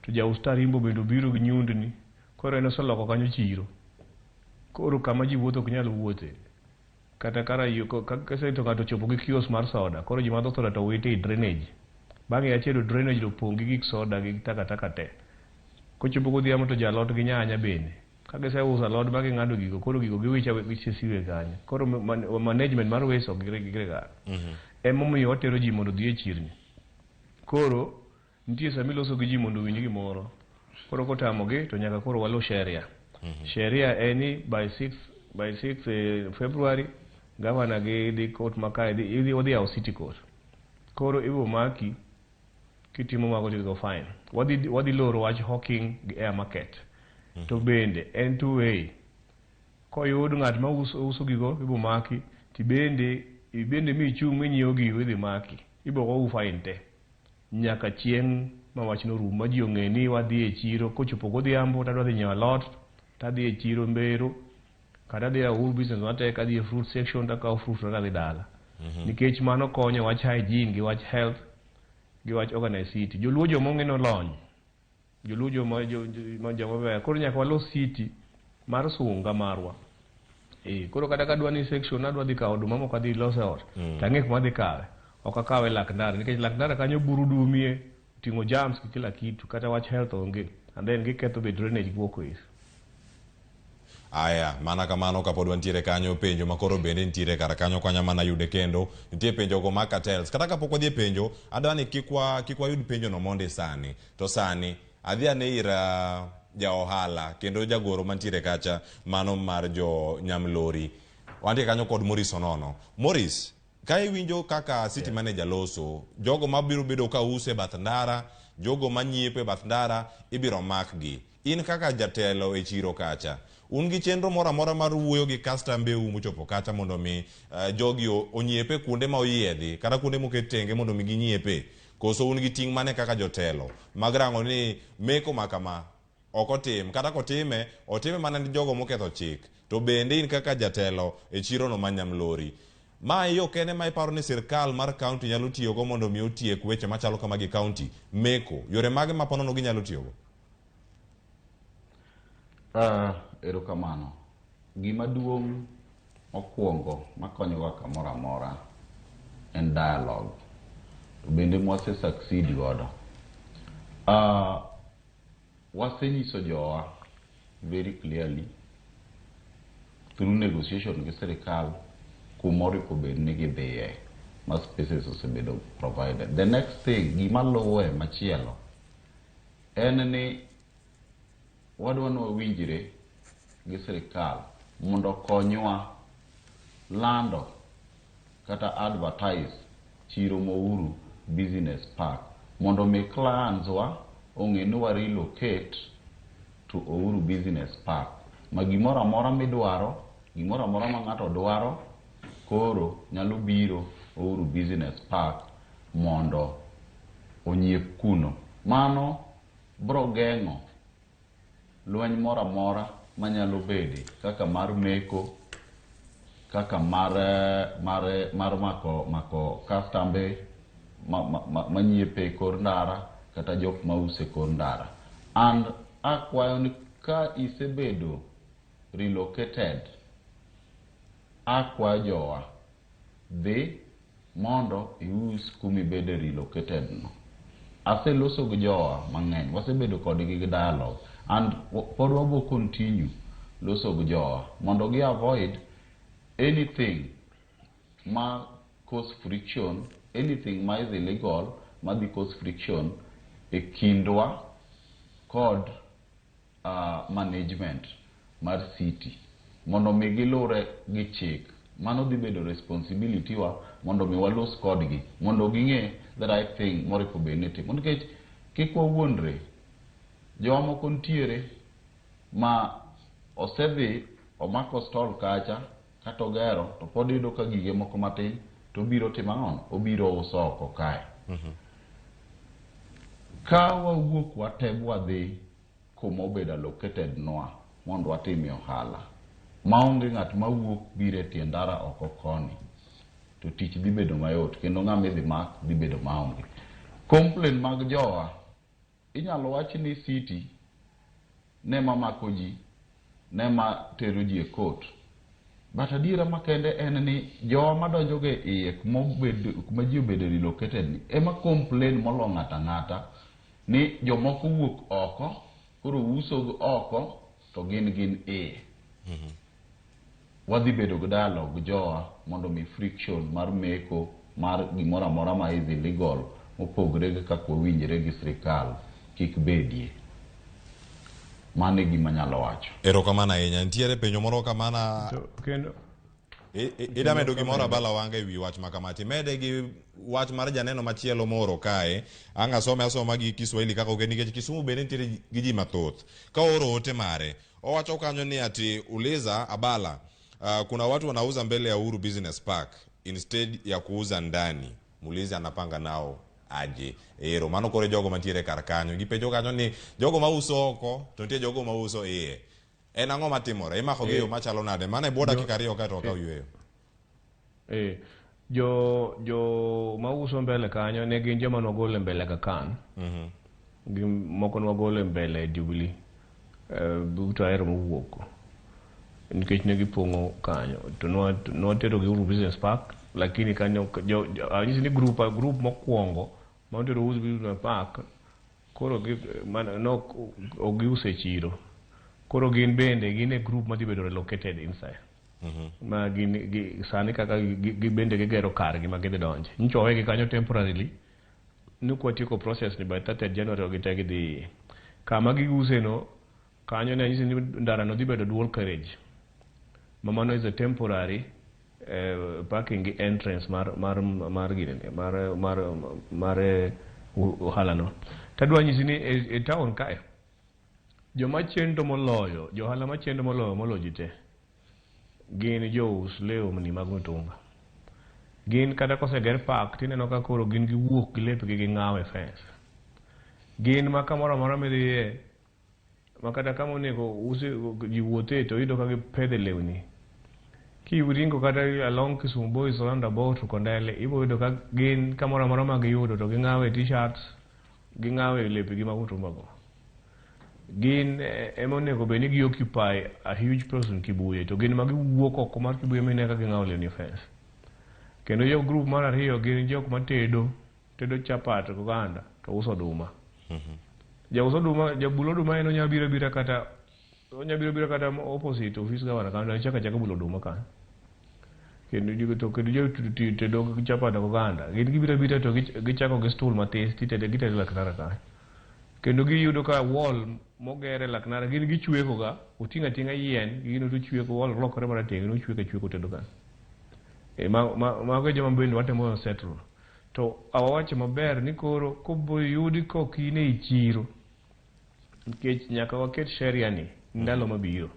to jaus tarimbo bende obiro gi nyundni koro en oseloko kanyo chiro. Koro kama ji wuotho ok nyal wuothe. Kata kaseto ng'ato ochopo gi kiosk mar soda koro ji madho soda to wito e drainage. Bang'e achiel drainage opong' gi gik soda gi takataka te. Kochopo godhiambo to jalot gi nyanya bende. Ka giseuso alot ma ging'ado gigo koro gigo giwicho awicha siwe kanyo. Koro management mar waste ok gire ga. Emomiyo watero ji mondo odhi e chirni. Koro nitie sama iloso gi ji mondo owinj gimoro. Koro kotamogi to nyaka koro walu sheria. Sheria en ni by 6 February governor gi dhi court ma kae dhi odhi yawo city court. Koro ibo maki kitimo mago to go fine. Wadhi loro wach hawking gi air market. To bende en two way. Koyud ng'at ma uso gigo ibo maki, tibende ibende michung' minyiewo gigo idhi maki. Ibo gowu fine te. Nyaka chieng' ma wachno rum ma ji ong'e ni wadhi e chiro kochopo godhiambo tadwa dhi nyiewo alot tadhi e chiro Mbero kata adhi e Uhuru Business Market adhi e fruit section takawo fruit to adhi dala. Nikech mano konyo wach hygiene gi wach health gi wach organized city. Joluo joma ong'e nolony. Joluo joma joma ber. Koro nyaka walos city mar sunga marwa. Koro kata kadwa ni section adwa dhi kawo oduma moko adhi loso e ot. Tang'e kuma adhi kawe. Ok akawe lak ndara nikech lak ndara kanyo buru dumie, oting'o germs gi kila kitu kata wach health onge. And then giketho be drainage gi walkways. Aya, mana kamano kapod wantiere kanyo penjo makoro bende nitiere kar kanyo konya mana yude kendo nitie penjo go mag cartels kata kapok wadhi e penjo adwa ni kik wayud penjo no mondi sani to sani adhi ane ir ja ohala kendo jagoro mantiere kacha mano mar jo Nyamlori wantie kanyo kod Maurice Onono. Maurice, ka iwinjo kaka city manager loso jogo mabiro bedo ka uso e bath ndara, jogo manyiepo e bath ndara ibiro makgi. In kaka jatelo e chiro kacha, un gi chenro moro amora mar wuoyo gi kastambeu mochopo kacha mondo mi jogi onyiepe kuonde ma oyiedhi kata kuonde moket tenge mondo mi ginyiepe? Koso un gi ting' mane kaka jotelo mag rango ni meko ma kama ok otim, kata kotime, otime mana ne jogo moketho chik. To bende in kaka jatelo e chirono ma Nyamlori, ma e yo kende ma iparo ni sirkal mar kaunti nyalo tiyogo mondo mi otiek weche machalo kamagi e kaunti? Meko, yore mage ma ponono ginyalo tiyogo? Erokamano. Gima duong' mokwongo makonyowa kamoro amora en dialogue. To bende mwase succeed godo. Wasenyiso jowa very clearly through negotiation gi sirikal kumoripo bed ni gidhiye ma spaces osebedo provided. The next thing, gima luwe machielo en ni wadwa ni wawinjre gi sirikal mondo okonywa lando kata advertise chiro ma Uhuru Business Park mondo mi clients wa ong'e ni wa relocate to Uhuru Business Park ma gimoro amora midwaro, gimoro amora ma ng'ato dwaro koro nyalo biro Uhuru Business Park mondo onyiep kuno. Mano bro geng'o lweny moro amora manyalo bede kaka mar meko, kaka mar mako kastambe manyiepe e kor ndara kata jok mause e kor ndara. And akwayo ni ka isebedo relocated, akwayo jowa dhi mondo ius kumibede relocated no. Aseloso gi jowa mang'eny, wasebedo kodgi gi dialogue and pod wabo continue loso gi jowa mondo gi avoid anything ma cause friction, anything ma is illegal ma dhi cause friction e kindwa kod management mar city mondo mi gilure gi chik. Mano dhi bedo responsibility wa mondo mi walos kodgi mondo ging'e the right thing moripo bed ni timo, nikech kik wawuondre, jowa moko nitiere ma osedhi omako stall kacha kata ogero to pod iyudo ka gige moko matin to obiro timo ang'o? Obiro uso oko kae. Ka wawuok wate bwadhi kuma obedo allocated nwa mondo watimie ohala maonge ng'at mawuok biro e tie ndara oko koni, to tich dhi bedo mayot kendo ng'ama idhi mak dhi bedo maonge. Complain mag jowa inyalo wach ni city ne mamako ji, ne ma tero ji e court, but adiera makende en ni jowa madonjo ga e iye kuma ji obedo relocated ni ema complain molo ng'ato ang'ata ni jomoko wuok oko koro uso oko to gin iye. Wadhi bedo gi dialogue gi jowa mondo mi friction mar meko mar gimoro amora ma is illegal mopogre gi kaka wawinjre gi sirikal kik bedie. Mano e gima anyalo wacho. Erokamano ahinya. Nitiere penjo moro kamana To kendo Ida medo gimoro Abala Wanga e wi wach ma kama timede gi wach mar janeno machielo moro kae ang' asome asoma gi Kiswahili kaka oket nikech Kisumu bende nitiere gi ji mathoth ka ooro ote mare owacho kanyo ni ati uliza Abala kuna watu wanauza mbele ya Uhuru Business Park instead ya kuuza ndani muulize anapanga nao aje. Ero mano kore jogo mantiere kar kanyo gipenjo kanyo ni jogo mauso oko to nitie jogo mauso iye en ang'o matimore imako gi yo machalo nade mano e bwo dakika ariyo kae to wakaw yweyo. Jo mauso mbele kanyo ne gin joma nwagolo e mbele ka kan gi moko nwagolo e mbele Jubilee but ahero mowuok nikech ne gipong'o kanyo to nwatero gi Uhuru Business Park lakini kanyo anyisi ni group mokwongo manotero Uhuru Business Park koro gi no ok giuso e chiro koro gin bende gin e group madhi bedo relocated inside ma gin gi sani kaka gi bende gigero kargi ma gidhi donje nyocha wawegi kanyo temporarily ni kwatieko process ni by 30 January gite gidhi kama giuse no kanyo ne anyisi ni ndara no dhi bedo dual carriage ma mano is a temporary parking gi entrance mar ginene mar ohala no tadwa nyisi ni e town kae joma chendo moloyo johala machendo moloyo ji te gin jous lewni mag mitumba gin kata koseger park tineno ka koro gin giwuok gi lepgi ging'awo e fence gin ma kamoro amora midhiye ma kata kama onego use ji wuothe to iyudo ka gipedhe lewni kiringo kata along Kisumu Boys roundabout Kondele ibo yudo ka gin kamoro amora ma giyudo to ging'awe t-shirts ging'awe lepgi mag mitumba go gin ema onego bed ni gi occupy a huge person Kibuye to gin ma giwuok oko mar Kibuye mineno ka ging'awo lewni e fence kendo jo group mar ariyo gin jok matedo tedo chapat gi oganda to uso oduma jauso oduma jabul oduma en onya biro abira kata onya biro abira kata opposite office governor kanyo chako achaka bulo oduma kanyo kendo to kendo jo tedo chapat gi oganda gin gibiro abira to gichako gi stool matis titedo gitedo laknara kanyo kendo giyudo ka wall moger e laknara gin gichweko ga oting'o ating'a yien gino to chweko wall lokore marateng' nochweko achweka otedo kanyo mago e joma bende watemo settle to awawacho maber ni koro koboyudi kok in ei chiro nikech nyaka waket sheria ni ndalo mabiro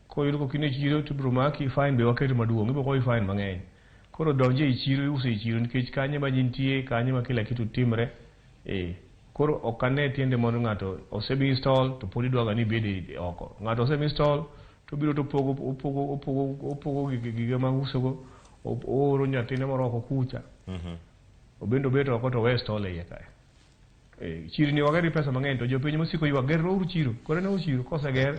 koyud kok in e chiro to ibiro maki fine be waketo maduong' ibiro goyi fine mang'eny koro donj ei chiro iuso ei chiro nikech kanyo ema ji nitie kanyo ema kila kitu timre koro ok ane tiende mondo ng'ato osemiyi stall to pod idwaga ni ibed oko ng'ato osemiyi stall to obiro to opogo opogo opogo opogo gige mag usogo ooro nyathine moro oko kucha obende obet oko to owe stall e iye kae chirni wager gi pesa mang'eny to jopiny mosiko ywak ger uru chiro koro ne chiro koseger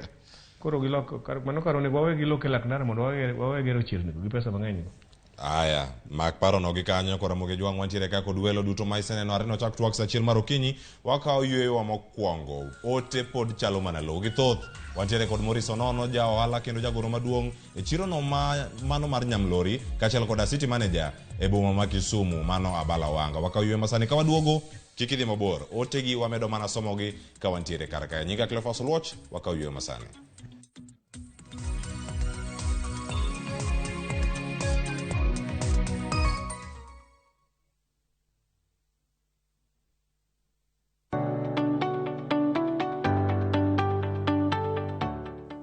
koro gilok mano kar onego wawe gilok e laknara mondo wawe gero chirni gi pesa mang'eny go. Aya, mak parono gi kanyo koro Ramogi Jwang' wantiere ka kod welo duto ma iseneno are nochak twak sa achiel mar okinyi wakawo yweyowa mokwongo ote pod chalo mana lowo gi thoth wantiere kod Maurice Onono ja ohala kendo jagoro maduong' e chirono ma mano mar Nyamlori kaachiel koda city manager e boma ma Kisumu mano Abala Wanga wakawo yweyo masani ka waduogo kik idhi mabor otegi wamedo mana somogi ka wantiere kar kae nyinga Cleophas Oluoch wakawo yweyo masani.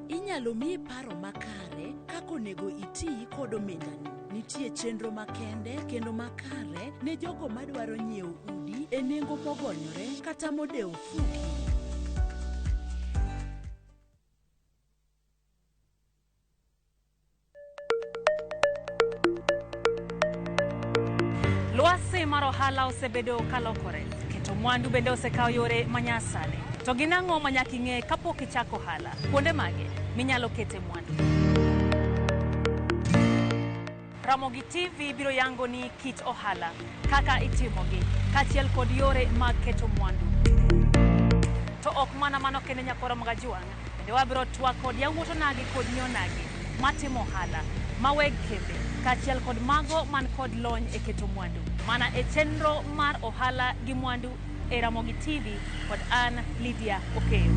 Inyalo miyi paro makare kaka onego iti kod omendani. Nitie chenro makende kendo makare ne jogo madwaro nyiewo udi e nengo mogonyore kata modewo fuki. Lwasi mar ohala osebedo kalokore, keto mwandu bende osekawo yore manyasani. To gin ang'o ma nyaka ing'e kapok ichako ohala? Kuonde mage minyalo kete mwandu? Ramogi TV biro yango ni kit ohala, kaka itimogi, kaachiel kod yore mag keto mwandu. To ok mana mano kende nyakoro Magajuang', bende wabiro twak kod yawuot onagi kod nyionagi matimo ohala, ma weg kembe, kaachiel kod mago man kod lony e keto mwandu. Mana e chenro mar ohala gi mwandu e Ramogi TV kod an Lydia Okeyo.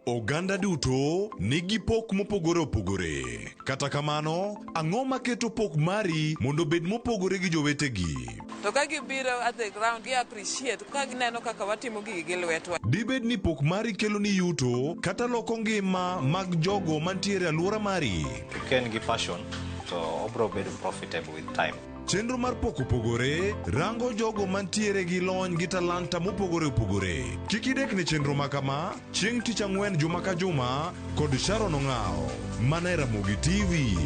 Oganda duto nigi pok mopogore opogore. Kata kamano, ang'o maketo pok mari mondo obed mopogore gi jowetegi? To ka gibiro at the ground, gi appreciate ka gineno kaka watimo gigi gi lwetwa. Dibed ni pok mari keloni yuto kata loko ngima mag jogo mantiere e alwora mari? Ka en gi passion to obro bedo profitable with time. Chenro mar pok opogore rango jogo mantiere gi lony gi talanta mopogore opogore. Kik idekne chenro ma kama chieng' tich ang'wen juma ka juma kod Sharon Ong'awo mana e Ramogi TV.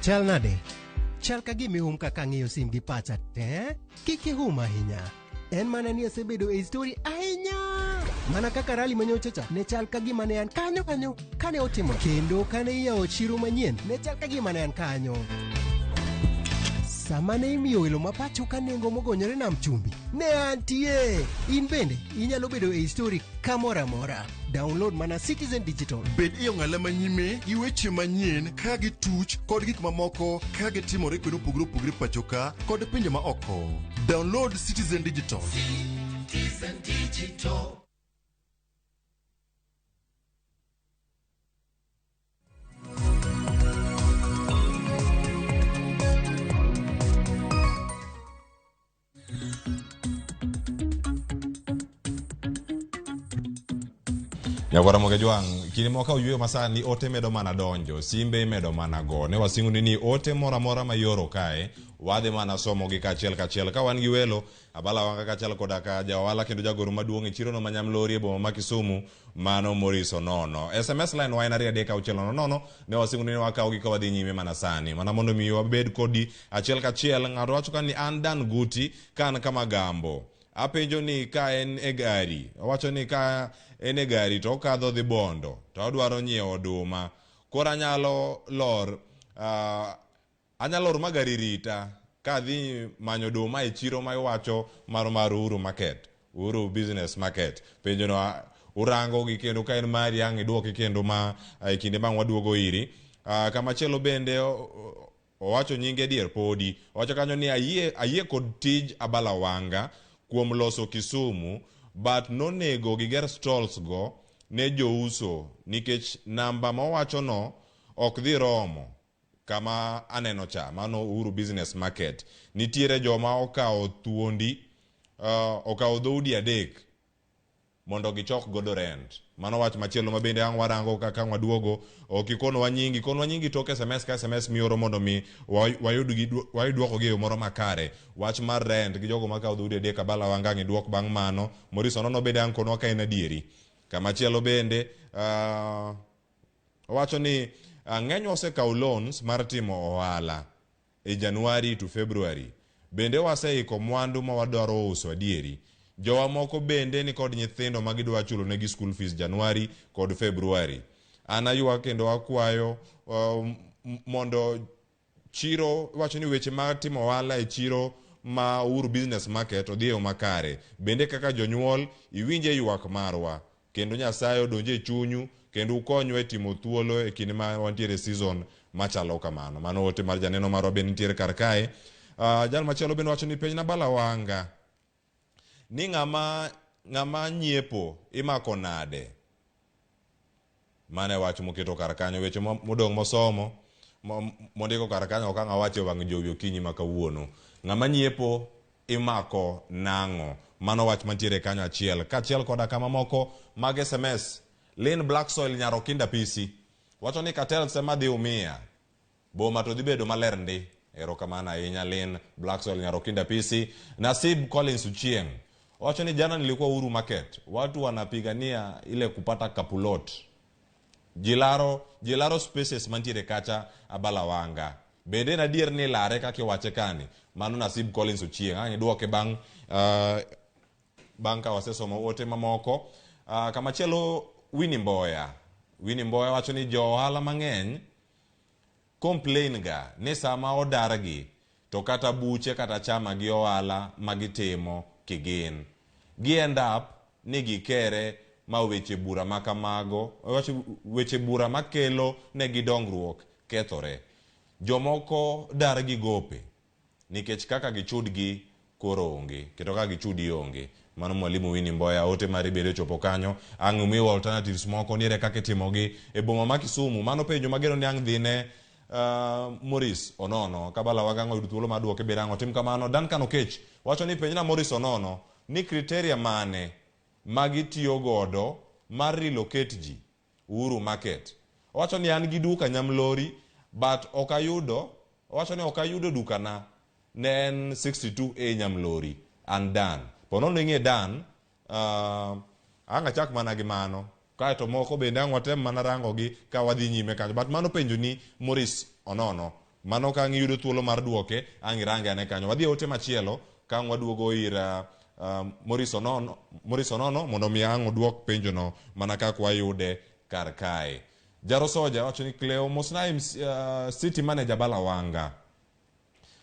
Chal nade? Chal ka gima ihum kaka ang'iyo sim gi pacha te. Kik ihum ahinya. En mana ni asebedo e story ahinya. Mana kaka rally manyocha cha ne chal ka gima ne an kanyo kanyo kane otimo. Kendo kane iyawo chiro manyien ne chal ka gima ne an kanyo. Sama ne imiyo welo ma pacho ka nengo mogonyore nam chumbi, ne antie. In bende inyalo bedo e story kamoro amora. Download mana Citizen Digital. Bed e ong'ala manyime gi weche manyien ka gituch kod gik mamoko ka gitimore kuonde mopogore opogore pacho ka kod pinje ma oko. Download Citizen Digital. Citizen Digital. Nyakwara Mogejwang', kinde moko ka oyweyo masani ote medo mana donjo, simbe imedo mana go. Ne wasingoni ni ote moro amora ma ioro kae, wadhi mana somogi kaachiel kachiel. Ka wan gi welo, Abala Wanga kaachiel koda ka ja ohala kendo jagoro maduong' e chirono ma Nyamlori e boma ma Kisumu, mano Maurice Onono. SMS line wa en 23600, ne wasingoni ni wakawogi ka wadhi nyime mana sani. Mana mondo mi wabed kodi achiel kachiel, ng'ato wacho ka ni an Dan Guti, ka an kama Gambo. Apenjo ni ka en e gari, owacho ni ka en e gari to okadho dhi Bondo, to odwaro nyiewo oduma. Koro anyalo lor, anyalo lor ma gari rita ka adhi manyo oduma e chiro ma iwacho mar mar Uhuru Market, Uhuru Business Market. Penjo no urango gi kendo ka en mari ang' iduoki kendo ma e kinde ma ang' waduogo iri. Kamachielo bende owacho nyinge dier podi. Owacho kanyo ni ayie, ayie kod tij Abala Wanga kuom loso Kisumu, but nonego giger stalls go ne jouso nikech namba mowacho no ok dhi romo kama aneno cha, mano Uhuru Business Market. Nitiere joma okawo thuondi, okawo dhoudi adek mondo gichok godo rent. Mano wach machielo ma bende ang' warango kaka ang' waduogo. Ok ikonwa nyingi, konwa nyingi tok SMS ka SMS mioro mondo mi wayud dwoko gi e yo moro makare. Wach mar rent gi jogo makawo dhoudi adek Abala Wanga ang' iduok bang' mano. Maurice Onono bende ang' konwa ka en adieri. Kamachielo bende, owacho ni ng'enywa osekawo loans mar timo ohala e January to February. Bende waseiko mwandu ma wadwaro uso adieri. Jowa moko bende nikod nyithindo ma gidwa chulo negi school fees January kod February. An aywak kendo akwayo mondo chiro, wacho ni weche mag timo ohala e chiro ma Uhuru Business Market odhi e yo makare. Bende kaka jonyuol iwinje ywak marwa kendo Nyasaye odonje e chunyu kendo ukonywa e timo thuolo e kinde ma wantiere e season machalo kamano. Mano ote mar janeno marwa bende nitiere kar kae. Jal machielo bende wacho ni penj na Abala Wanga ni ng'ama nyiepo imako nade? Mano e wach moketo kar kanyo. Weche modong' mosomo mondiko kar kanyo ok ang' awach e wang' jowi okinyi ma kawuono. Ng'ama nyiepo imako nang'o? Mano wach mantiere kanyo achiel. Kaachiel koda kama moko mag SMS. Lynn Blacksoil nyar Okinda Pisi wacho ni cartels ema dhi umia. Boma to dhi bedo maler ndi. Erokamano ahinya Lynn Blacksoil nyar Okinda Pisi. Nasib Collins Uchieng wacho ni jana nilikuwa Uhuru Market. Watu wanapigania ile kupata kapulot. Jilaro spaces mantiere kacha Abala Wanga. Bende en adier ni lare kaka iwache kani. Mano Nasib Collins Ochieng. Ang' iduoke bang' ka wasesomo ote mamoko. Kamachielo Winnie Mboya. Winnie Mboya wacho ni jo ohala mang'eny complain ga ni sama odargi to kata buche kata chama gi ohala magitimo kigin. Gi end up ni gikere ma weche bura makamago, wacho weche bura makelo negi dongruok kethore. Jomoko dar gi gope. Nikech kaka gichudgi koro onge, kendo kaka gichudi onge. Mano Mwalimu Winnie Mboya, ote mari bende ochopo kanyo. Ang' umiwa alternatives moko, niere kaka itimogi e boma ma Kisumu. Mano penjo mageno ni ang' dhine Maurice Onono. Kabala wagang' oyud thuolo mar duoke bende ang' otim kamano. Duncan Okech wacho ni penjna Maurice Onono ni criteria mane ma gitiyo godo mar relocate ji Uhuru Market. Owacho ni an gi duka Nyamlori but ok ayudo, owacho ni ok ayudo dukana ne en 62A Nyamlori an Dan. Po nono ing'e Dan, ang' achak mana gi mano. Kaeto moko bende ang' watem mana rango gi ka wadhi nyime kanyo. But mano penjo ni Maurice Onono. Mano ka ang' iyudo thuolo mar duoke, ang' irange ane kanyo. Wadhi e ote machielo ka ang' waduogo ir Maurice Onono, Maurice Onono mondo mi ang' oduok penjono mana kaka wayude kar kae. Jaro Soja wacho ni Cleo mosna MC, City Manager Balawanga.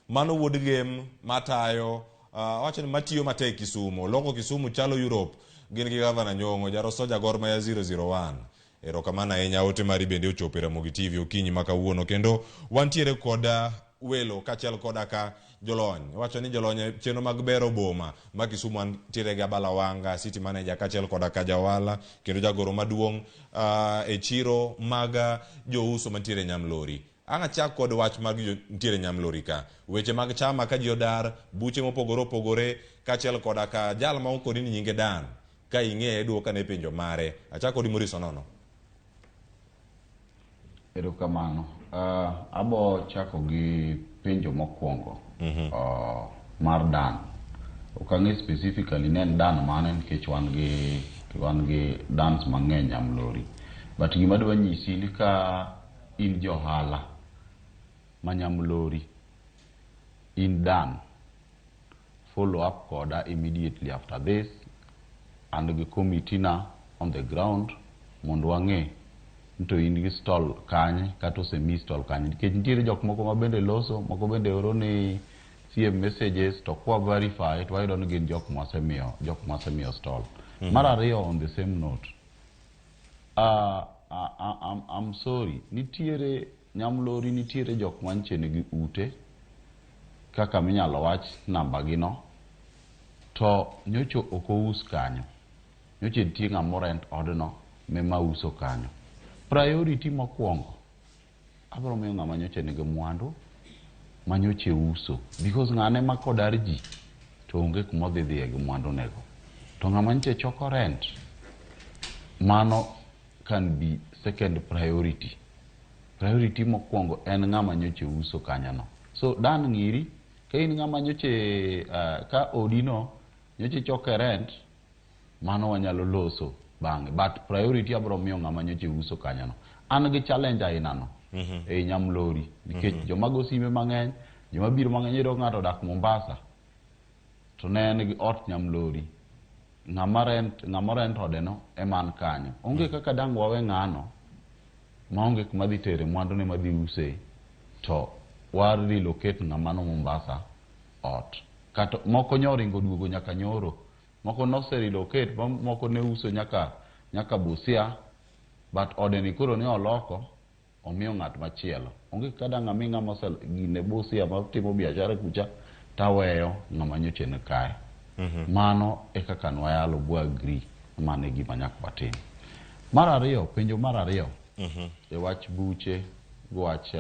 Mano wuod Gem matayo, wacho ni matiyo matek Kisumu. Loko Kisumu chalo Europe. Gin gi Gavana Nyong'o. Jaro Soja Gor Mahia 001. Erokamano ahinya, ote mari bende ochopo e Ramogi TV okinyi ma kawuono. Kendo wantiere kod welo kaachiel koda ka jolony. Wacho ni jolony e chenro mag bero boma ma Kisumu wantiere gi Abala Wanga, City Manager kaachiel koda ka jaohala kendo jagoro maduong' e chiro mag jouso mantiere Nyamlori. Ang' achak kod wach mag ntiere Nyamlori ka. Weche mag chama ka ji odar, buche mopogore opogore kaachiel koda ka jal ma okoni ni nyinge Dan. Ka ing'eye duok ane penjo mare. Achak kodi Maurice Onono. Erokamano. Abo chako gi penjo mokwongo mar Dan. Ok ang'e specifically ne en Dan mane nikech wan gi Dans mang'eny Nyamlori. But gima adwa nyisi ni ka in johala ma Nyamlori, in Dan, follow up koda immediately after this and gi committee na on the ground mondo wang'e ni to in gi stall kanye kata osemiyi stall kanye nikech nitiere jok moko ma bende loso moko bende oro ni CM messages to kwa verify to wayudo ni gin jok mwasemiyo stall. Mar ariyo, on the same note, I'm sorry, nitiere Nyamlori, nitiere jok mantie nigi ute kaka minyalo wach namba gi no to nyocha ok ous kanyo, nyocha nitie ng'ama rent odno mema uso kanyo. Priority mokwongo abiro miyo ng'ama nyocha nigi mwandu ma nyocha uso because ng'ane ma kodar ji to onge kuma odhi dhiye gi mwandu nego, to ng'ama nyocha choko rent mano can be second priority. Priority mokwongo en ng'ama nyocha uso kanyono. So Dan, ng'iri ka in ng'ama nyocha ka odino nyocha ichoke rent, mano wanyalo loso bang'e, but priority abiro miyo ng'ama nyocha uso kanyono. An gi challenge ainano ei Nyamlori nikech joma go sime mang'eny, joma biro mang'eny, iyudo ka ng'ato odak Mombasa to ne en gi ot Nyamlori, ng'ama rent ode no ema an kanyo onge kaka dang' wawe ng'ano maonge kuma dhi tere mwandune madhi use to wa relocate ng'ama no Mombasa ot. Kata moko nyoringo duogo nyaka nyoro, moko nose relocate, moko ne uso nyaka Busia, but ode ni koro ne oloko omiyo ng'at machielo. Onge kaka dang' ami ng'ama ose gine Busia matimo biashara kucha taweyo ng'ama nyocha ni kae. Mano e kaka nwayalo bwa agree, mano e gima nyaka watim. Mar ariyo, penjo mar ariyo e wach buche gi wach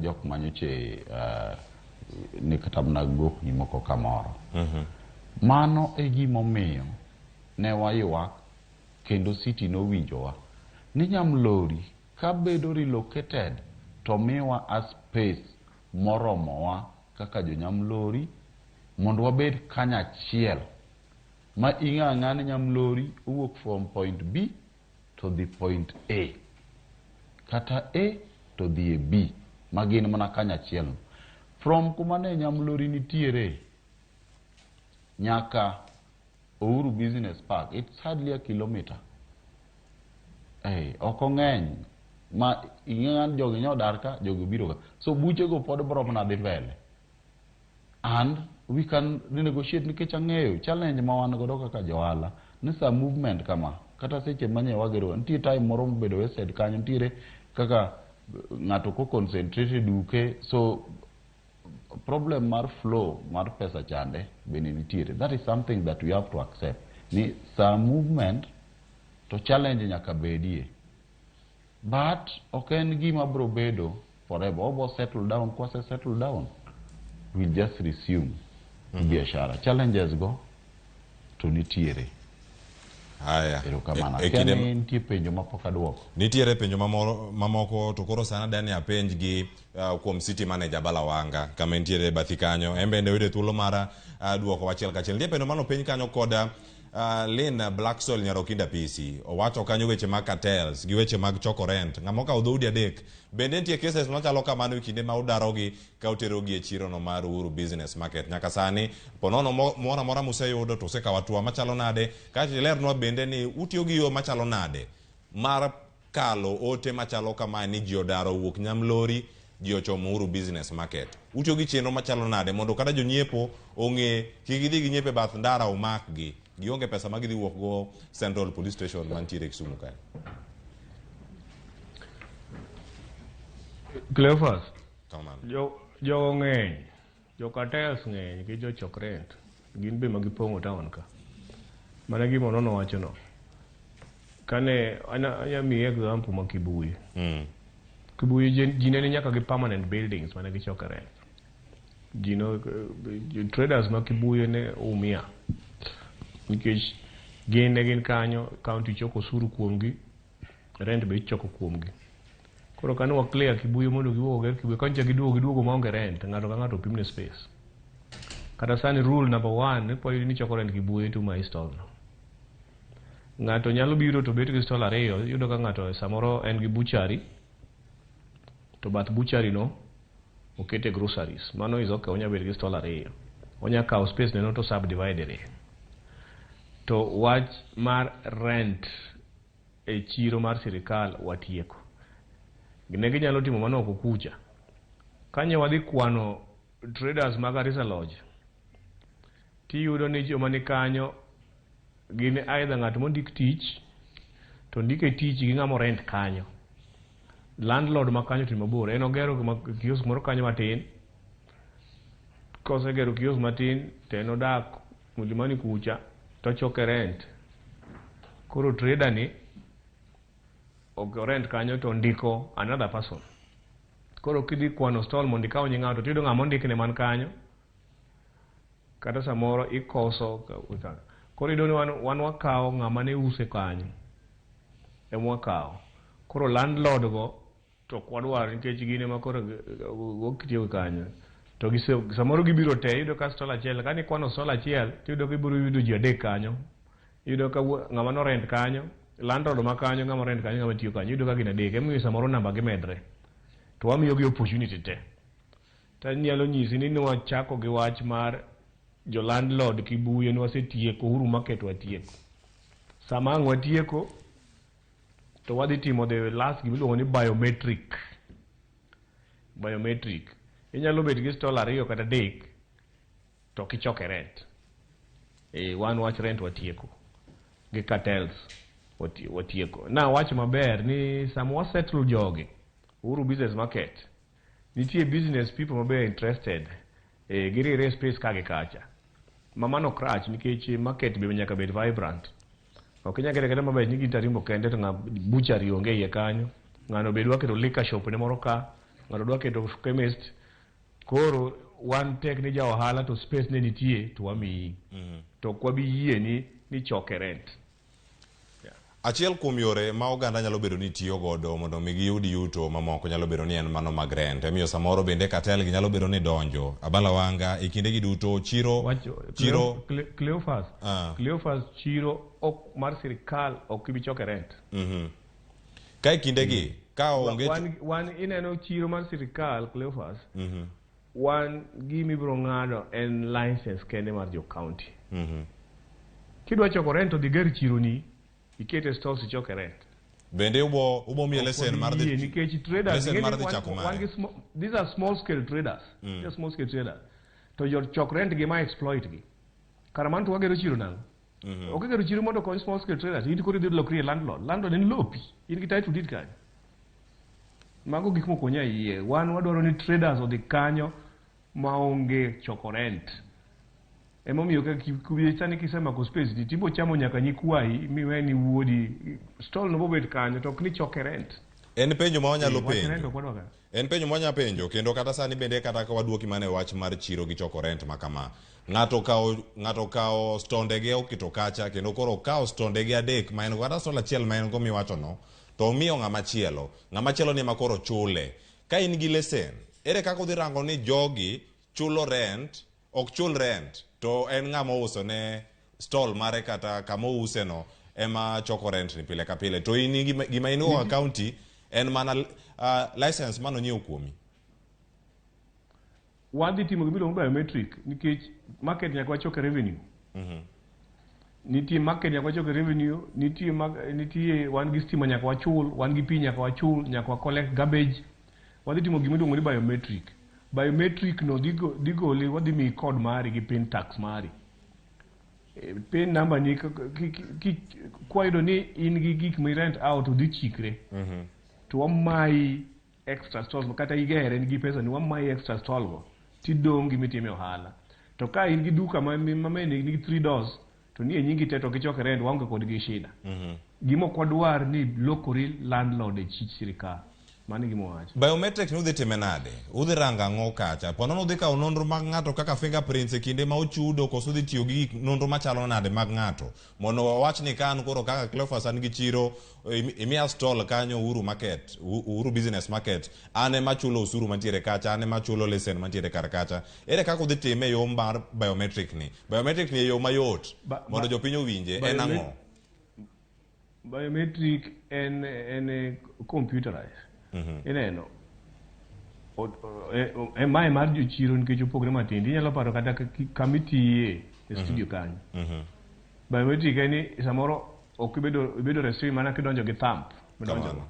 jok manyoche ni kata mana gokni moko kamoro. Mano e gimomiyo ne waywak kendo city nowinjowa ni Nyamlori kabedo relocated to miwa a space moromowa kaka jo Nyamlori mondo wabed kanyachiel ma ing'e ang'eya ni Nyamlori owuok from point B to dhi point A kata A to dhi e B ma gin mana kanyachiel. From kuma ne Nyamlori nitiere nyaka Uhuru Business Park, it's hardly a kilometer. Ok ong'eny ma ing'e ni jogi nyodar ka jogi obiro ka, so buchego pod bro mana dhi mbele and we can renegotiate nikech ang'eyo challenge ma wan godo kaka johala ni sa movement kama kata seche manye wagero nitie time moro mobedo wasted kanyo, nitiere kaka ng'ato ko concentrate e duke, so Problem mar flow mar pesa chande bende nitiere. That is something that we have to accept. Ni sa movement to challenge nyaka bedie. But ok en gima bro bedo forever. Obo settle down, kwase settle down, we'll just resume biashara. Challenges go to nitiere. Haya. Erokamano. E Akia kinde ni nitie penjo mapok aduoko. Nitiere penjo mamoko to koro sana dani apenj gi kuom city manager Balawanga kama entiere e bathi kanyo. En bende oyudo thuolo mar duoko achiel kachiel. Nitie penjo manopenj kanyo kod Lynn Blacksoil Nyarokinda PC. Owacho kanyo weche mag cartels gi weche mag choko rent. Ng'ama okawo dhoudi adek. Bende nitie cases machalo kamano e kinde ma udarogi ka uterogi e chiro no mar Uhuru Business Market. Nyaka sani ponono moro amora museyudo to usekawo hatua machalo nade. Kaeto ilernwa bende ni utiyo gi yo machalo nade mar kalo ote machalo kamae ni ji odaro owuok Nyamlori, ji ochomo Uhuru Business Market. Utiyo gi chenro machalo nade mondo kata jonyiepo ong'e kik gidhi ginyiepe e bath ndara omakgi. Gionge pesa ma gidhi wuok go Central Police Station mantiere Kisumu kae. Cleophas, Kamano. Jogo ng'eny, jo cartels ng'eny gi jo chok rent, gin be ma gipong'o town ka. Mana gima Onono wacho no. Kane anya miyi example ma Kibuye. Kibuye ji ne ni nyaka gi permanent buildings mane gichoke rent. Ji no, traders ma Kibuye ne umia. Nikech gin ne gin kanyo, county choko osuru kuomgi, rent be ichoko kuomgi. Koro kane wa clear Kibuye mondo giwuog oger Kibuye, kanyo giduogo maonge rent, ng'ato ka ng'ato opimne space. Kata sani rule number 1, ni kwa ni choko rent Kibuye to ma stall no. Ng'ato nyalo biro to bet gi stall ariyo, iyudo ka ng'ato samoro en gi butchery, to bath butchery no okete groceries. Mano is okay, onya bet gi stall ariyo. Onya kawo space ne no to subdivide re. To wach mar rent e chiro mar sirikal watieko. Ne ginyalo timo mano oko kucha. Kanye wadhi kwano traders mag Garissa Lodge, tiyudo ni joma ni kanyo gin either ng'at mondik tich, to ndike tich gi ng'ama rent kanyo. Landlord ma kanyo to ni mabor, en ogero kiosk moro kanyo matin. Kosegero kiosk matin, to en odak Mlimani kucha, to choke rent. Koro trader ni ok rent kanyo to ndiko another person. Koro kidhi kwano stall mondo ikaw nying ng'ato, tiyudo ng'ama ondikne man kanyo. Kata samoro ikoso Koro iyudo ni wan wakawo ng'ama ne use kanyo. Ema wakawo. Koro landlord go to ok wadwar nikech gin ema koro ok kanyo. To samoro gibiro te, iyudo ka stall achiel, ka nikwano stall achiel, tiyudo ka ibiro yudo ji adek kanyo. Iyudo ka ng'ama no rent kanyo, landlord ma kanyo, ng'ama rent kanyo, ng'ama tiyo kanyo, iyudo ka gin adek. Emomiyo samoro namba gi medre. To wamiyogi opportunity te. To anyalo nyisi ni nwachako gi wach mar jo landlord Kibuye nwasetieko, Uhuru Market watieko. Sama ang' watieko, to wadhi timo the last gimiluongo ni biometric. Biometric. Inyalo bet gi stall ariyo kata adek, to ok ichoke rent. Wan wach rent watieko. Gi cartels watieko. Na wach maber ni sama wasettle jogi, Uhuru Business Market, nitie business people maber interested, girire space ka gi kacha. Ma mano ok rach nikech market be nyaka bed vibrant. Ok inyal kete kata maber ni gin tarimbo kende to ng'a butchery onge iye kanyo. Ng'ano be dwa keto liquor shop ne moro ka, ng'ato dwa keto chemist. Koro wan tek ni ja ohala to space ne nitie to wamiyi. To ok wabi yie ni choke rent. Achiel kuom yore ma oganda nyalo bedo ni tiyo godo mondo mi giyud yuto mamoko nyalo bedo ni en mano mag rent. Emiyo samoro bende cartel gi nyalo bedo ni donjo. Abalawanga e kinde gi duto chiro chiro Cleophas. Cleophas chiro ok mar sirikal ok ibi choke rent. Ka e kinde gi ka onge wan ineno chiro mar sirikal Cleophas. Wan gima ibiro ng'ado en license kende mar jo county. Kidwa choko rent to dhi ger chiro ni, ikete stores ichoke rent. Bende ubo miye lesen mar dhi nikech traders lesen mar dhi chako mare. These are small scale traders. These are small scale traders. To jo chok rent gi ma exploit gi. Kar mano to wagero chiro nang'o? Ok igero chiro mondo okony small scale traders. In koro idhi lokri e landlord. Landlord en lopi. In gi title deed kanyo. Mago gik mok wanyal yie. Wan wadwaro ni traders odhi kanyo maonge choko rent. Emomiyo ka sani kisemako space ni tibo chamo nyaka nyikwayi miwe ni wuodi stall no bobet kanyo to ok ni choke rent. En penjo ma wanyalo Wach rent penjo. ok wadwa ka. En penjo ma wanyalo penjo kendo kata sani bende kata ka waduoki mana e wach mar chiro gi choko rent ma kama. Ng'ato okawo stondege oketo kacha kendo koro okawo stondege adek ma en go kata stall achiel ma en go miwacho no to omiyo ng'ama chielo. Ng'ama chielo ni ema koro chule. Ka in gi lesen, ere kaka udhi rango ni jogi chulo rent, ok chul rent to en ng'ama ouso ne stall mare kata kama ouse no ema choko rent ni pile ka pile to in gima in go county en mana license mano nyiewo kuomi. Wadhi timo gimiluongo ni biometric nikech market nyaka wachoke revenue. Nitie market nyaka wachoke revenue, nitie wan gi stima nyaka wachul, wan gi pi nyaka wachul, nyaka wa collect garbage. Wadhi timo gimiluongo ni biometric. Biometric no dhi goli, wadhi miyi code mari gi pin tax mari. PIN number ni kwayudo ni in gi gik mi rent out to dhi chikre. To wamayi extra stalls kata igere gi pesa ni wamayi extra stall go tidong' gi mitime ohala. To ka in gi duka ma nigi 3 doors to nie nyingi te to kichoko rent waonge kod gi shida. Gima ok wadwar ni lokori landlord e chich sirikal. Mano e gima wawacho. Biometric ni udhi time nade? Udhi rango ang'o kacha? Po nono udhi kawo nonro mag ng'ato kaka fingerprints e kinde ma ochudo koso udhi tiyo gi gik nonro machalo nade mag ng'ato? Mondo wawach ni ka an koro kaka Cleophas an gi chiro imiya stall kanyo Uhuru Market, Uhuru Business Market, an ema achulo osuru mantiere kacha, an ema achulo lesen mantiere kar kacha. Ere kaka udhi time e yo mar biometric ni? Biometric ni e yo mayot mondo jopiny owinje en ang'o? Biometric en computerized. Ineno. Mae mar jochiro nikech opogore matin. Inyalo paro kata kama itiye e studio kanyo. Biometric en ni samoro ok ibedo restrict mana kidonjo gi thumb. Midonjo go.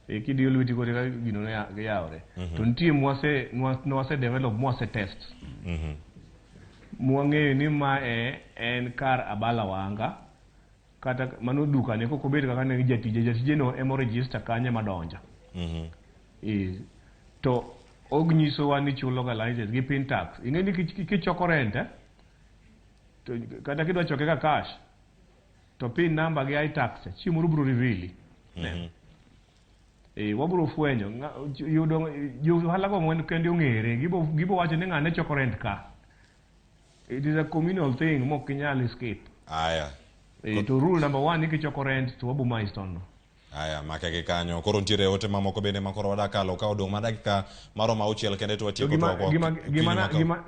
Kidiyo lweti koro eka gino yawre. To nitie mwase develop, mwase test. Mwang'eyo ni mae en kar Abala Wanga. Kata mano duka ne kok obed kaka ne jatije, jatije no ema register kanyo ema donjo. To ok nyisowa ni chulo ga license gi pin tax. Ing'e ni kichoko rent, to kata kidwa choke ka cash to pin number gi iTax cha chieng' moro biro reveal. Wabiro fwenyo yudo jo ohala go mon kende ong'ere gibo wacho ni ng'ane choko rent ka. It is a communal thing mok inyal escape. Aya. To rule number 1 ni kichoko rent to wabo mayi stone no. Aya, make gi kanyo. Koro nitiere ote mamoko bende ma koro wadakalo ka odong' mana dakika maromo 6 kende to watieko twakwa.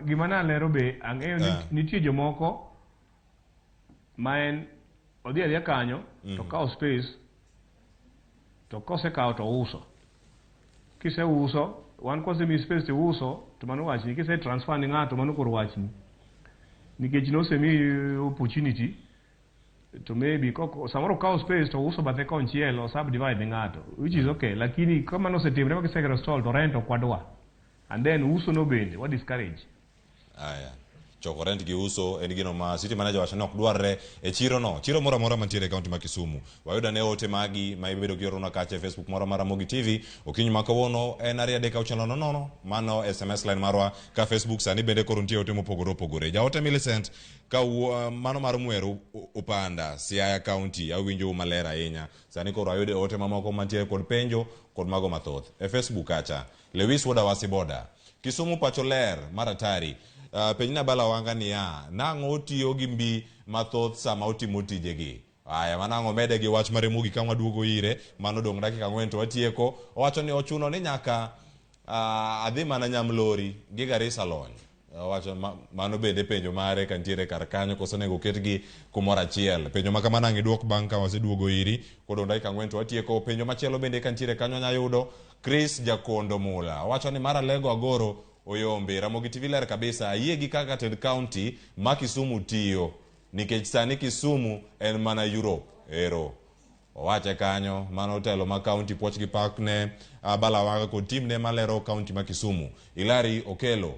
Gima nalero be ang'eyo ni nitie jomoko ma en odhi adhiya kanyo to kawo space to kosekawo to uso. Kiseuso, wan kosemiyi space to iuso to mano wachni, kise transfer ni ng'ato mano koro wachni. Nikech nosemiyi opportunity to maybe koko samoro kawo space to uso bathe konchiel o subdivide ne ng'ato, which is okay, lakini kama nosetimre ma kisegero stall to rent ok wadwa. And then uso no bende wa discourage. Aya. Choko rent gi uso en gino ma city manager wacho ni ok dwarre e chiro no. Chiro moro amora mantiere e county ma Kisumu. Wayudo ane ote magi ma ibedo gi orona kacha e Facebook moro mar Ramogi TV. Okinyi ma kawuono en 2 3 6 0 0. Mano SMS line marwa ka Facebook sani bende koro nitie ote mopogore opogore. Jaote Millicent ka mano mar Mweru Upanda, Siaya County, awinjo maler ahinya. Sani koro ayudo ote mamoko mantiere kod penjo kod mago mathoth. E Facebook kacha, Lewis Wuod Awasi Boda. Kisumu pacho ler mar atari. Penjna Bala Wanga niya, nang'o otiyo gi mbi mathoth sama otimo tijegi? Aya, manang'o mede gi wach mare mogik ka waduogo ire, mano dong' dakika 4 to watieko. Owacho ni ochuno ni nyaka adhi mana Nyamlori gi Garissa lony. Owacho mano bende penjo mare ka nitiere kar kanyo koso onego oketgi kumoro achiel. Penjo ma kamano ang' iduok bang' ka waseduogo iri. Kodong' dakika 4 to watieko. Penjo machielo bende ka nitiere kanyo anya yudo Chris Jakondo Mula. Owacho ni mar Alego Agoro Oyombe. Ramogi TV ler kabisa. Ayie gi kaka tend county ma Kisumu tiyo. Nikech sani Kisumu en mana Europe. Ero. Owache kanyo, mano telo ma county puoch gi pak ne Abala Wanga kod team ne malero county ma Kisumu. Hilary Okelo.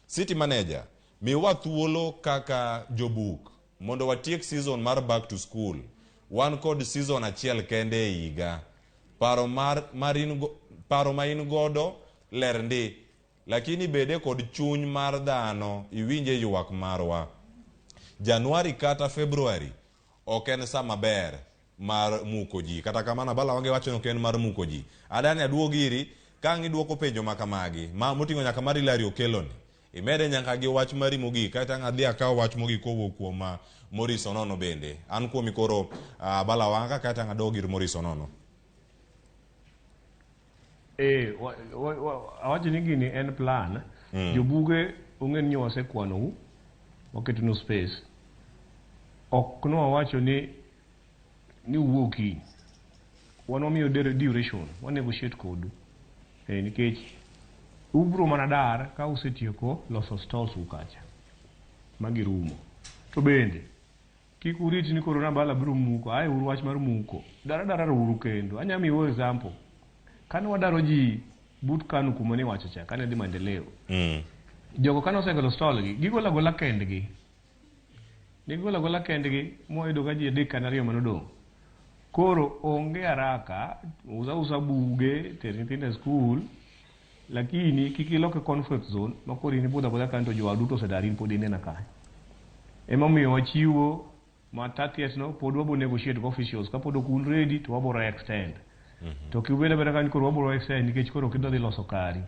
City manager, miwa thuolo kaka jobuk mondo watiek season mar back to school. Wan kod season achiel kende e higa. Paro ma in godo ler ndi. Lakini bede kod chuny mar dhano iwinje ywak marwa. Januari kata Februari ok en saa maber mar muko ji. Kata kamano Abala Wange wacho ni ok en mar muko ji. Adani aduog iri ka ang' iduoko penjo ma kamagi ma moting'o nyaka mar Hilary Okello ni. Imede nyaka gi wach mari mogik kaeto ang' adhi akaw wach mogik kowuok kuom Maurice Onono bende. An kuomi koro Abala Wanga kaeto ang' adog ir Maurice Onono. Awacho ni gini en plan. Jobuge ung'e ni wasekwanou, waketonu space. Ok nwawacho ni uwuog kiny. Wan wamiyo duration, wa negotiate kodu. Nikech ubro mana dar ka usetieko loso stalls u kacha magirumo. To bende kik urit ni koro Nabala biro muko, ae uru wach mar muko. Dara dara uru kendo. Anya miyo example. Kane wadaro ji but Kanu kuma ne wacho cha, kane dhi maendeleo. Jogo kane osegolo stall gi, gigola gola kendgi. Gigola gola kendgi, mwayudo ka ji 3 kata 2 manodong'. Koro onge haraka, usa usa buge, ter nyithindo e skul, lakini kik iloke comfort zone, ma koro in ibudho abudha kanyo to jowa duto osedar, in pod inena kanyo. Emomiyo wachiwo ma 30th no, pod wabo negotiate gi officials, kapod ok un ready to waboro extend. To kibed abeda kanyo koro waboro extend nikech koro ok idwa dhi loso kari.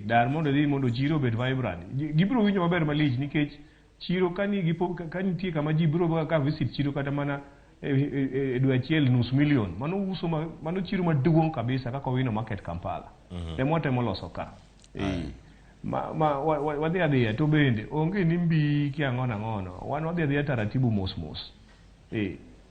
Dar mondo idhi mondo chiro obed vibrant. Gibiro winjo maber malich nikech chiro ka nigi ka nitie kama ji biro ka visit chiro kata mana e dwe achiel 500,000. Mano uso ma, mano chiro maduong' kabisa kaka Owino Market Kampala. Ema watemo loso ka. Wadhi adhiya to bende onge ni mbi ki ang'ono ang'ono. Wan wadhi adhiya taratibu mos mos.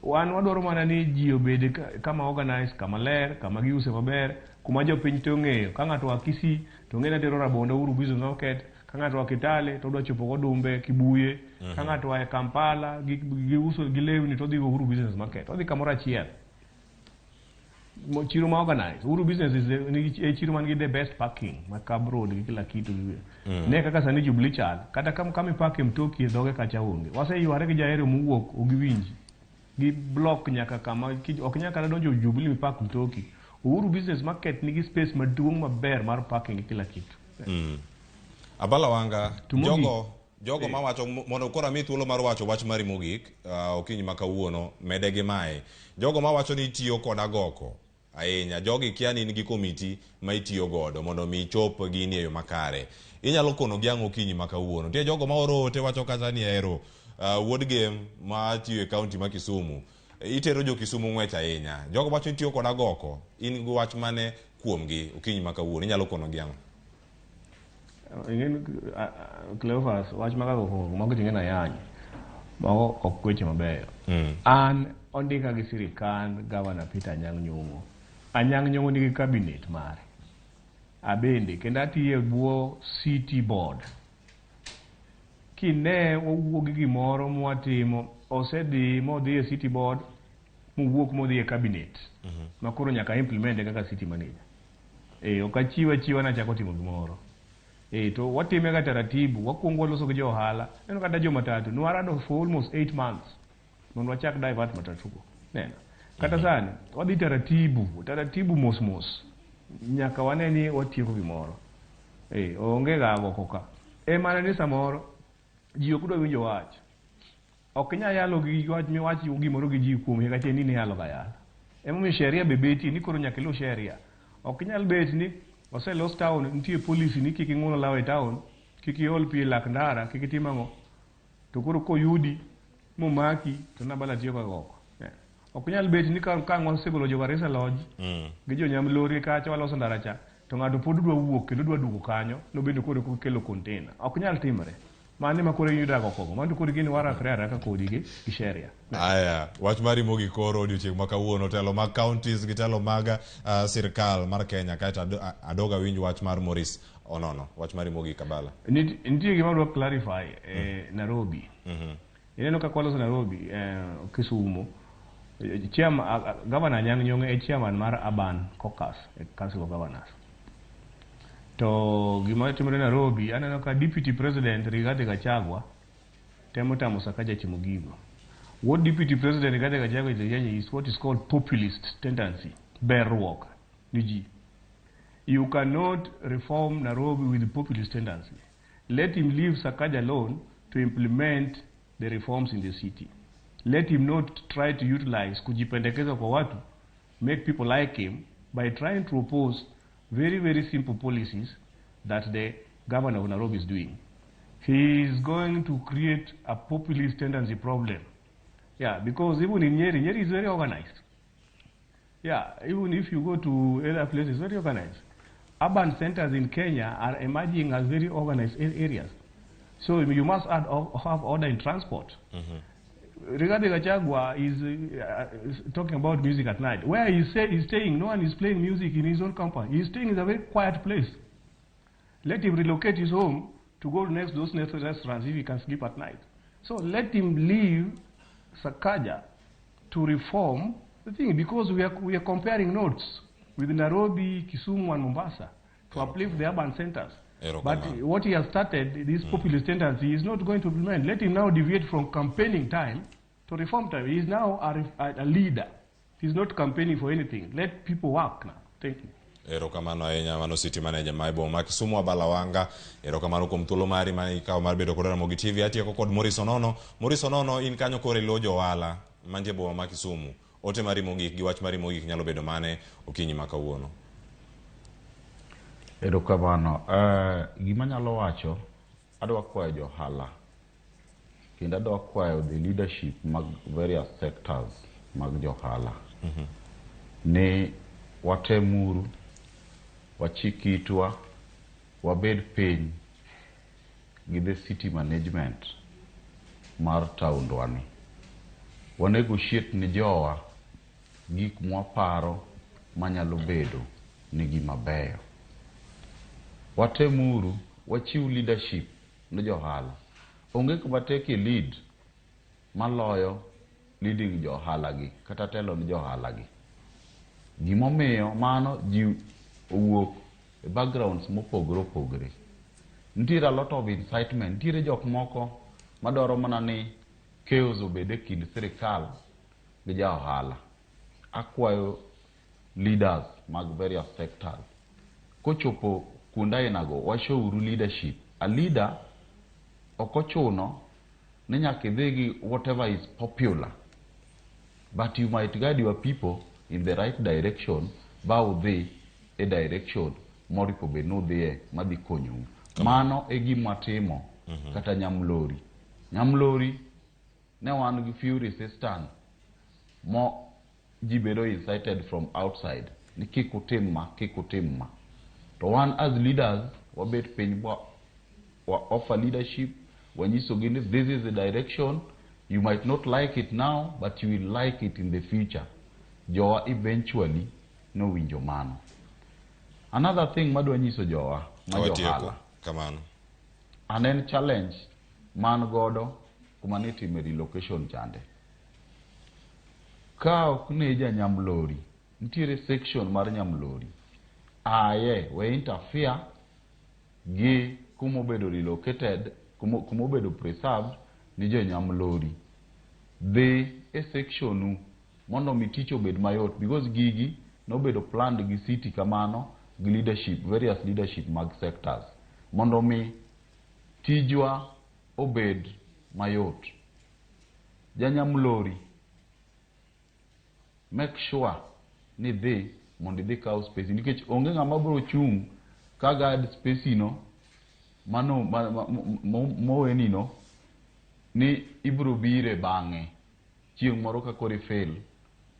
Wan wadwaro mana ni ji obed kama organized, kama ler, kama giuse maber, kuma jopiny to ong'eyo. Ka ng'ato oa Kisii to ong'e ni atero rabonde Uhuru Business Market, ka ng'ato oa Kitale to odwa chopo Godumbe, Kibuye, ka ng'ato oa e Kampala giuso gi lewni to odhi Uhuru Business Market. Odhi kamoro achiel. Chiro ma organized. Uhuru Business is e chiro man gi the best parking, ma cab road gi kila kitu. Ne kaka sani Jubilee chal, kata kama ipake mtoki e dhoge kacha onge. Waseyware gi jahero mowuok ok giwinji. Gi block nyaka kama ok nyal kata donjo Jubilee mipak mtoki. Uhuru Business Market nigi space maduong' maber mar parking gi kila kitu. Abala Wanga, To mogik jogo mawacho mondo koro ami thuolo mar wacho wach mari mogik, okinyi ma kawuono, mede gi mae. Jogo mawacho ni itiyo kod agoko ahinya, jogi kia ni in gi komiti ma itiyo godo mondo mi ichop gini e yo makare. Inyalo kono gi ang'o okinyi ma kawuono? Nitie jogo ma oro ote wacho kata ni ero, wuod Gem ma tiyo e kaunti ma Kisumu, itero jo Kisumu ng'wech ahinya. Jogo wacho ni itiyo kod agoko, in gi wach mane kuomgi okinyi ma kawuono? Inyalo kono gi ang'o? Ing'e, Cleophas, wach mag agoko mago ting'e na yany. Mago ok weche mabeyo. An ondika gi sirikand Governor Peter Anyang' Nyong'o. Anyang' Nyong'o nigi cabinet mare. Abende kendo atiyo e bwo city board. Kine wawuok gi gimoro mwatimo, osedhi modhi e city board, mowuok modhi e cabinet. Ma koro nyaka implement kaka city manager. Ok achiw achiwa nachako timo gimoro. To watime ga taratibu, wakwongo waloso gi jo ohala. Neno kata jo matatu, nwarado for almost 8 months mondo wachak divert matatu go. Neno. Kata sani, wadhi taratibu, taratibu mos mos. Nyaka wane ni watieko gimoro. Onge ga agoko ka. Mana ni samoro, ji ok dwa winjo wach. Ok inyal yalo gi wach miwach gimoro gi ji kuom higa achiel ni niyalo ga yalo. Emomiyo sheria be betie ni koro nyaka iluw sheria. Ok inyal bet ni oselos town, nitie policy ni kik ing'un olaw e town, kik iol pi e lak ndara, kik itim ang'o. To koro koyudi momaki to Nabala tiyo ga goko. Ok nyal bet ni ka ang' wasegolo jo Garissa Lodge gi jo Nyamlori kacha waloso ndara cha, to ng'ato pod dwa wuok kendo dwa duogo kanyo, nobende koro kelo container. Ok nyal timre. Mano ema koro iyudo agoko go. Mano to koro gini warakre araka kodi gi sheria. Aya, wach mari mogik koro odiochieng' ma kawuono, telo mag counties gi telo mag sirkal mar Kenya, kaeto adog awinj wach mar Maurice Onono. Wach mari mogik Abala. Nitie gima adwa clarify Nairobi. Ineno kaka waloso Nairobi, Kisumu. Governor Anyang' Nyong'o e chairman mar Urban Caucus e Council of Governors. To gima timore Nairobi, aneno ka Deputy President Rigathi Gachagua temo tamo Sakaja timo gigo. What Deputy President Rigathi Gachagua is doing is what is called populist tendency, berruok ni ji. You cannot reform Nairobi with populist tendency. Let him leave Sakaja alone to implement the reforms in the city. Let him not try to utilize kujipendekeza kwa watu, make people like him by trying to oppose very, very simple policies that the governor of Nairobi is doing. He is going to create a populist tendency problem. Yeah, because even in Nyeri, Nyeri is very organized. Yeah, even if you go to other places, very organized. Urban centers in Kenya are emerging as very organized areas. So you must have order in transport. Rigathi Gachagua is talking about music at night. Where he's staying, no one is playing music in his own compound. He's staying in a very quiet place. Let him relocate his home to go next to those next restaurants if he can sleep at night. So let him leave Sakaja to reform the thing, because we are comparing notes with Nairobi, Kisumu, and Mombasa to uplift the urban centers. But Erokamano. What he has started, this populist tendency, is not going to implement. Let him now deviate from campaigning time to reform time. He is now a leader. He's not campaigning for anything. Let people work now. Thank you. Erokamano ahinya. Mano city manager ma e boma ma Kisumu, Abala Wanga. Erokamano kuom thuolo mari ma ikawo mar bedo kod Ramogi TV. Atieko kod Maurice Onono. Maurice Onono, in kanyo koro ilo jo ohala mantie e boma ma Kisumu. Ote mari mogik gi wach mari mogik nyalo bedo mane okinyi ma kawuono? Erokamano. Gima anyalo wacho, adwa kwayo jo ohala kendo adwa kwayo the leadership mag various sectors mag jo ohala ni watemuru wachik itwa, wabed piny gi the city management mar taondwa ni wa negotiate ni jowa gik mwaparo manyalo bedo ni gima beyo. Watemuru wachiw leadership ne johala. Onge kuma tek e lead maloyo leading jo ohala gi kata telo ni jo ohala gi. Gimomiyo mano, ji owuok e backgrounds mopogore opogore. Nitiere a lot of incitement. Nitiere jok moko madwaro mana ni chaos obed e kind sirikal gi ja ohala. Akwayo leaders mag various sectors, kochopo kuonde ainago, washowuru leadership. A leader ok ochuno ni nyaka idhi gi whatever is popular, but you might guide your people in the right direction ba udhi e direction moripo bed ni udhiye madhi konyou. Mano e gima watimo. Kata Nyamlori, Nyamlori ne wan gi few resistance mo ji bedo incited from outside ni kik utim ma, kik utim ma. To wan as leaders wabet piny wa offer leadership, wanyisogi ni this is the direction. You might not like it now, but you will like it in the future. Jowa eventually nowinjo mano. Another thing madwa nyiso jowa ma Watieko. johala Kamano. Anen challenge man godo kuma nitime relocation chande. Ka ok ne ja Nyamlori, nitiere section mar Nyamlori aye we interfere gi kumobedo relocated, kumobedo preserved ni jo Nyamlori. Dhi e section u mondo mi tich obed mayot, because gigi nobedo planned gi city kamano gi leadership, various leadership mag sectors, mondo mi tijwa obed mayot. Janyamlori, make sure ni dhi mondo idhi kaw space, nikech onge ng'ama biro chung' ka guard space no mano moweni no ni ibiro bire bang'e chieng' moro ka koro ifail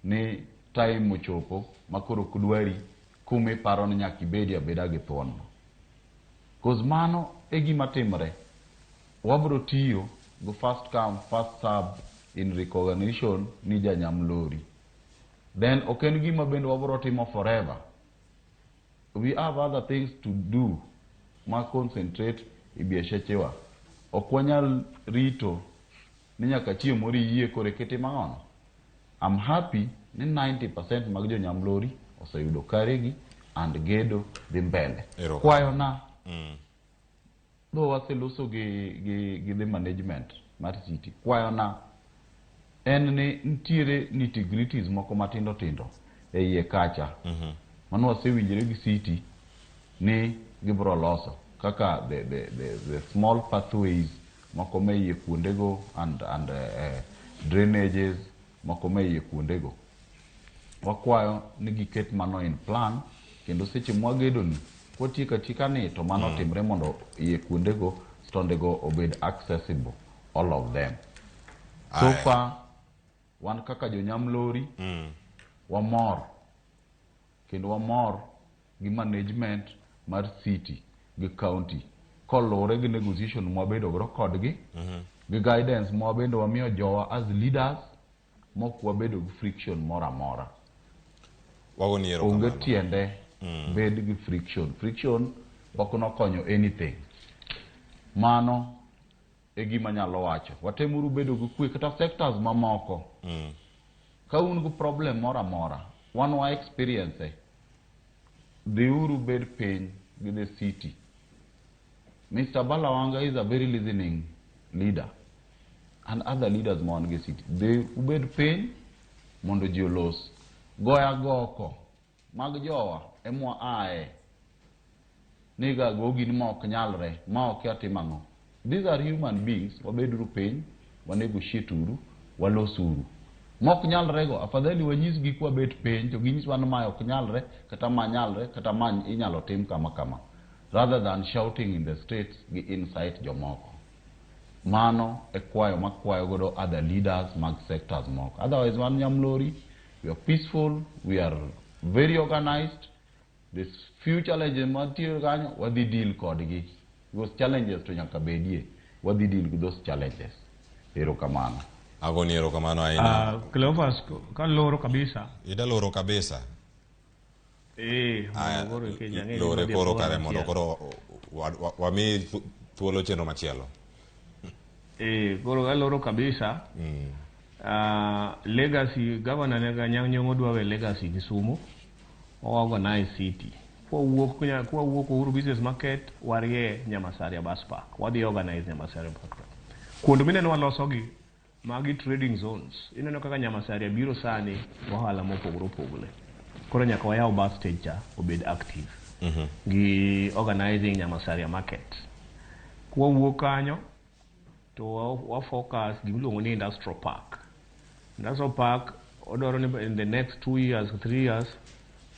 ni time ochopo ma koro ok dwari kuma iparo ni nyaka ibedi abeda gi thuon no. Cause mano e gima timre. Wabro tiyo go first come first serve in recognition ni janyamlori. Then ok en gima bende wabro timo forever. We have other things to do ma concentrate e biashachewa. Ok wanyal rito ni nyaka chieng' moro iyie koro eka itim ang'ono. I'm happy ni 90% mag jo Nyamlori oseyudo karegi and gedo dhi mbele. Erokamano. Kwayona, though waseloso gi the management mar city, kwayona en ni nitiere nitty-gritties moko matindo tindo e iye kacha. Mano wasewinjore gi city. ni gibiro loso kaka the small pathways moko ma iye kuondego and drainages moko ma iye kuondego. Wakwayo ni giket mano in plan, kendo seche mwagedo ni kwatieko atieka ni to mano timre mondo iye kuondego, stondego obed accessible, all of them. So far wan kaka jonyamlori wamor kendo wamor gi management mar city gi county koluwore gi negotiation mwabedo godo kodgi gi guidance mwabende wamiyo jowa as leaders, mok wabedo gi friction moro amora. Wagoni Onge erokamano. tiende bed gi friction. Friction ok nokonyo anything. Mano e gima anyalo wacho. Watemuru bedo gi kwe kata sectors mamoko. Ka un gi problem moro amora, wan wa experience, dhiuru bed piny gi the city. Mr. Balawanga is a very listening leader and other leaders ma wan gi city. Dhi ubed piny mondo ji olos. Goya goko mag jowa emwa ae niga gogi ni ma ok nyalre, ma ok atim ang'o. These are human beings. Wabeduru piny, wa negotiate uru, walosuru. Mok nyalre go, afadhali wanyisgi kwabet piny to ginyiswa ni mae ok nyalre, kata ma nyalre, kata ma inyalo tim kama kama, rather than shouting in the streets gi incite jomoko. Mano e kwayo makwayo godo other leaders mag sectors moko. Otherwise wan Nyamlori, we are peaceful, we are very organized. The few challenges mantie kanyo, wadhi deal kodgi, because challenges to nyaka bedie. Wadhi deal with those challenges. Erokamano. Agoni erokamano ahinya. Cleophas, kaloro kabisa. Ida loro kabisa. Mondo koro nikech ang'e ni Lore wadhi e koro forum kare mondo machielo. koro wami thuolo chenro machielo. Koro kaloro kabisa. Legacy governor ne Anyang' Nyong'o dwa we legacy Kisumu. Organize city. Kwawuok Uhuru Business Market, warie Nyamasaria Bus Park. Wadhi organize Nyamasaria Bus Park. Kuond mineno walosogi, magi trading zones. Ineno kaka Nyamasaria biro sani ohala mopogore opogore. Koro nyaka wayaw bus stage cha obed active. Gi organizing Nyamasaria Market. Kwawuok kanyo, to wa focus gimiluongo ni industrial park. Industrial park odwaro ni in the next 2 years, 3 years,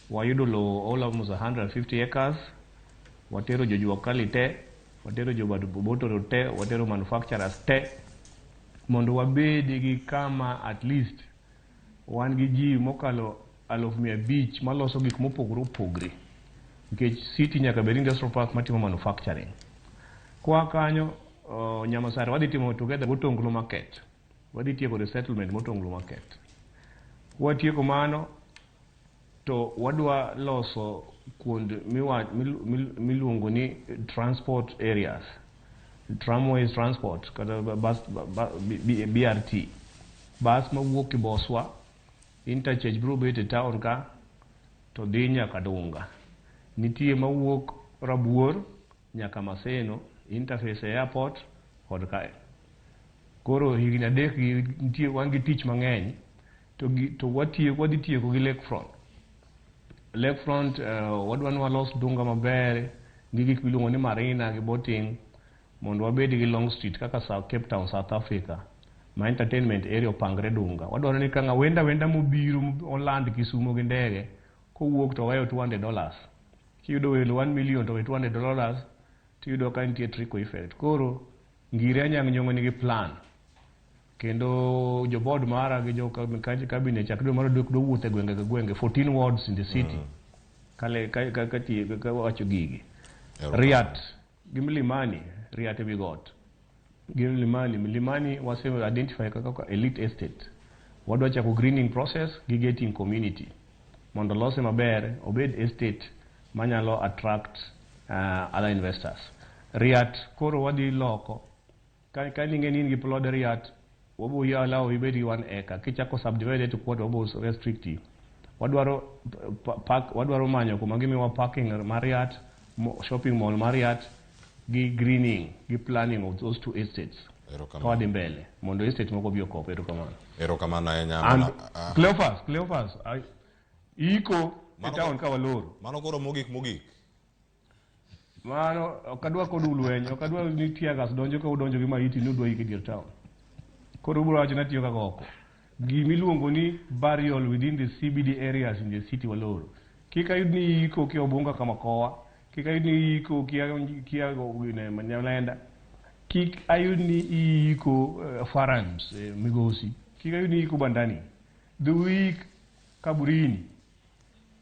wayudo lowo almost 150 acres, watero jojua kali te, watero jobotoro te, watero manufacturers te, mondo wabed gi kama at least wan gi ji mokalo 500,000 maloso gik mopogore opogore, nikech city nyaka bed industrial park matimo manufacturing. Kwa kanyo, Nyamasare wadhi timo together Gotonglo Market, wadhi tieko resettlement Motonglo Market. Watieko mano to wadwa loso kuond miluongo ni transport areas, tramways transport kata bus, BRT bus mawuok Kiboswa interchange biro bet e town ka to dhi nyaka Dunga. Nitie mawuok Rabuor nyaka Maseno interface e airport kod kae. Koro higni 3 gi nitie wan gi tich mang'eny to watieko, wadhi tieko gi Lakefront. Lakefront, wadwa ni walos Dunga maber gi gik miluongo ni marina gi boating mondo wabed gi long street kaka South Cape Town, South Africa, ma entertainment area opangre Dunga. Wadwaro ni ka ng'a wenda wenda mobiro oland Kisumo gi ndege kowuok to weyo $200. Kiyudo welo 1 million to we $200, tiyudo ka nitie trickle effect. Koro Ngire Anyang' Nyong'o nigi plan kendo jo board mara gi jo cabinet chak dwe mar adek dwa wuotho e gwenge ka gwenge, 14 wards in the city, kale ka wacho gigi. Riat gi Mlimani, Riat ewi got gi Mlimani. Mlimani wase identify kaka elite estate. Wadwa chako greening process gi getting community mondo lose maber obed estate manyalo attract other investors. Riat koro wadhi loko ka ning'e ni in gi plod Riat, wabo allow ibed gi 1 acre. Kichako subdivide to quarter, wabo restrict you. Wadwaro park, wadwaro manyo kuma gimiwa parking mar Riat, shopping mall mar Riat gi greening gi planning of those two estates Erokamano. ka wadhi mbele mondo estate moko obi okop. Erokamano. Erokamano ahinya. And Cleophas, iko e town ka waloro. Mano koro mogik mogik. Mano ok adwa kodu lweny, ok adwa ni tear gas donjo ka udonjo gi maiti ni udwa yik e dier town. Koro ubiro wacho ni atiyo kaka oko. Gimiluongo ni burial within the CBD areas in the city waloro. Kik ayud ni iyiko kia Obunga kama kowa, kik ayud ni iyiko kia kia gine Nyalenda, kik ayud ni iyiko Farans Migosi, kik ayud ni iyiko Bandani. Dhi uyik Kaburini.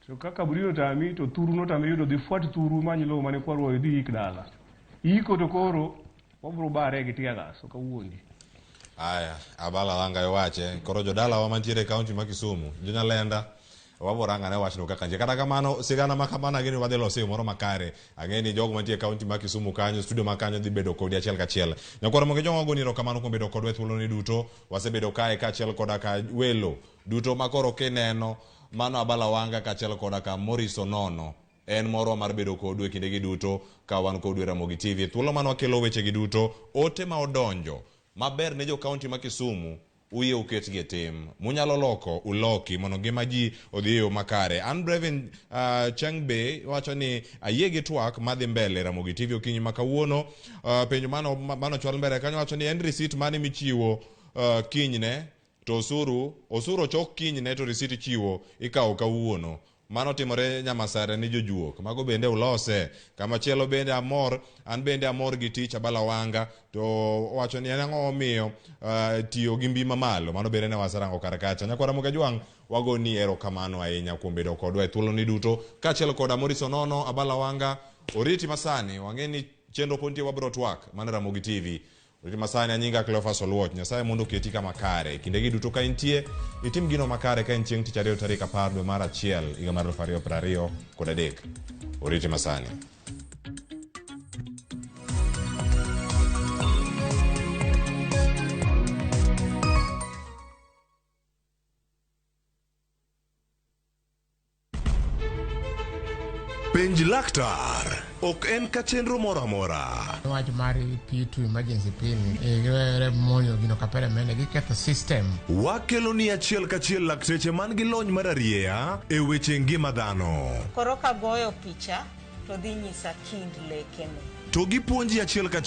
To ka Kaburini otami to thuru notami yudo dhi fuat thuru many lowo mane kwarwa idhi yik dala. Iko to koro wabro bare gi tear gas ok awuondi. Aya, Abala Wanga iwache. Koro jodalawa mantiere e kaunti ma Kisumu, jo-Nyalenda, wabo rango ane wachno kaka nitie. Kata kamano, sigana ma kamano ang'e ni wadhi loso e yo moro makare. Ang'e ni jogo mantie e kaunti ma Kisumu kanyo, studio ma kanyo dhi bedo kodi achiel kachiel. Nyakwar Ramogi Ojwang' wagoni erokamano kuom bedo kodwa e thuoloni duto. Wasebedo kae kaachiel koda ka welo duto ma koro kineno, mano Abala Wanga kaachiel koda ka Maurice Onono. En morwa mar bedo kodu e kindegi duto ka wan kodu e Ramogi TV. Thuolo mane wakelo wechegi duto, ote ma odonjo maber ne jo kaunti ma Kisumu, uyie uketgi e tim. Munyalo loko, uloki mondo ngima ji odhi e yo makare. An Brevin Chengbe wacho ni ayie gi twak madhi mbele Ramogi TV okinyi ma kawuono. Penjo mano mano chwal mbele kanyo wacho ni en receipt mane michiwo kinyne to osuru osuru ochok kinyne to receipt ichiwo ikawo kawuono. Mano timore Nyamasare ni jojuok. Mago bende ulose. Kama chielo bende amor, an bende amor gi tich Abala Wanga to owacho ni en ang'o momiyo tiyo gi mbi mamalo. Mano bende ne waserango kar kacha. Nyakwar Ramogi Ajwang' wagoni erokamano ahinya kuom bedo kodwa e thuoloni duto. Kaachiel koda Maurice Onono, Abala Wanga, Oriti masani wang'e ni chenro pod nitie wabro twak mana Ramogi TV. Oriti masani anyinga Cleophas Oluoch. Nyasaye mondo oketi kama kare. Kindegi duto ka intie, itim gino makare ka en chieng' tich ariyo tarik 10 dwe mar achiel higa mar 2023. Oriti masani. Penj laktar ok en ka chenro moro amora. Wach mar P2 emergency pin giwere monyo gino kapere mene giketho system. Wakelo ni achiel kachiel lakteche man gi lony mar arieya e weche ngima dhano. Koro kagoyo picha to dhi nyisa kind lekene. To gipuonji achiel kachiel.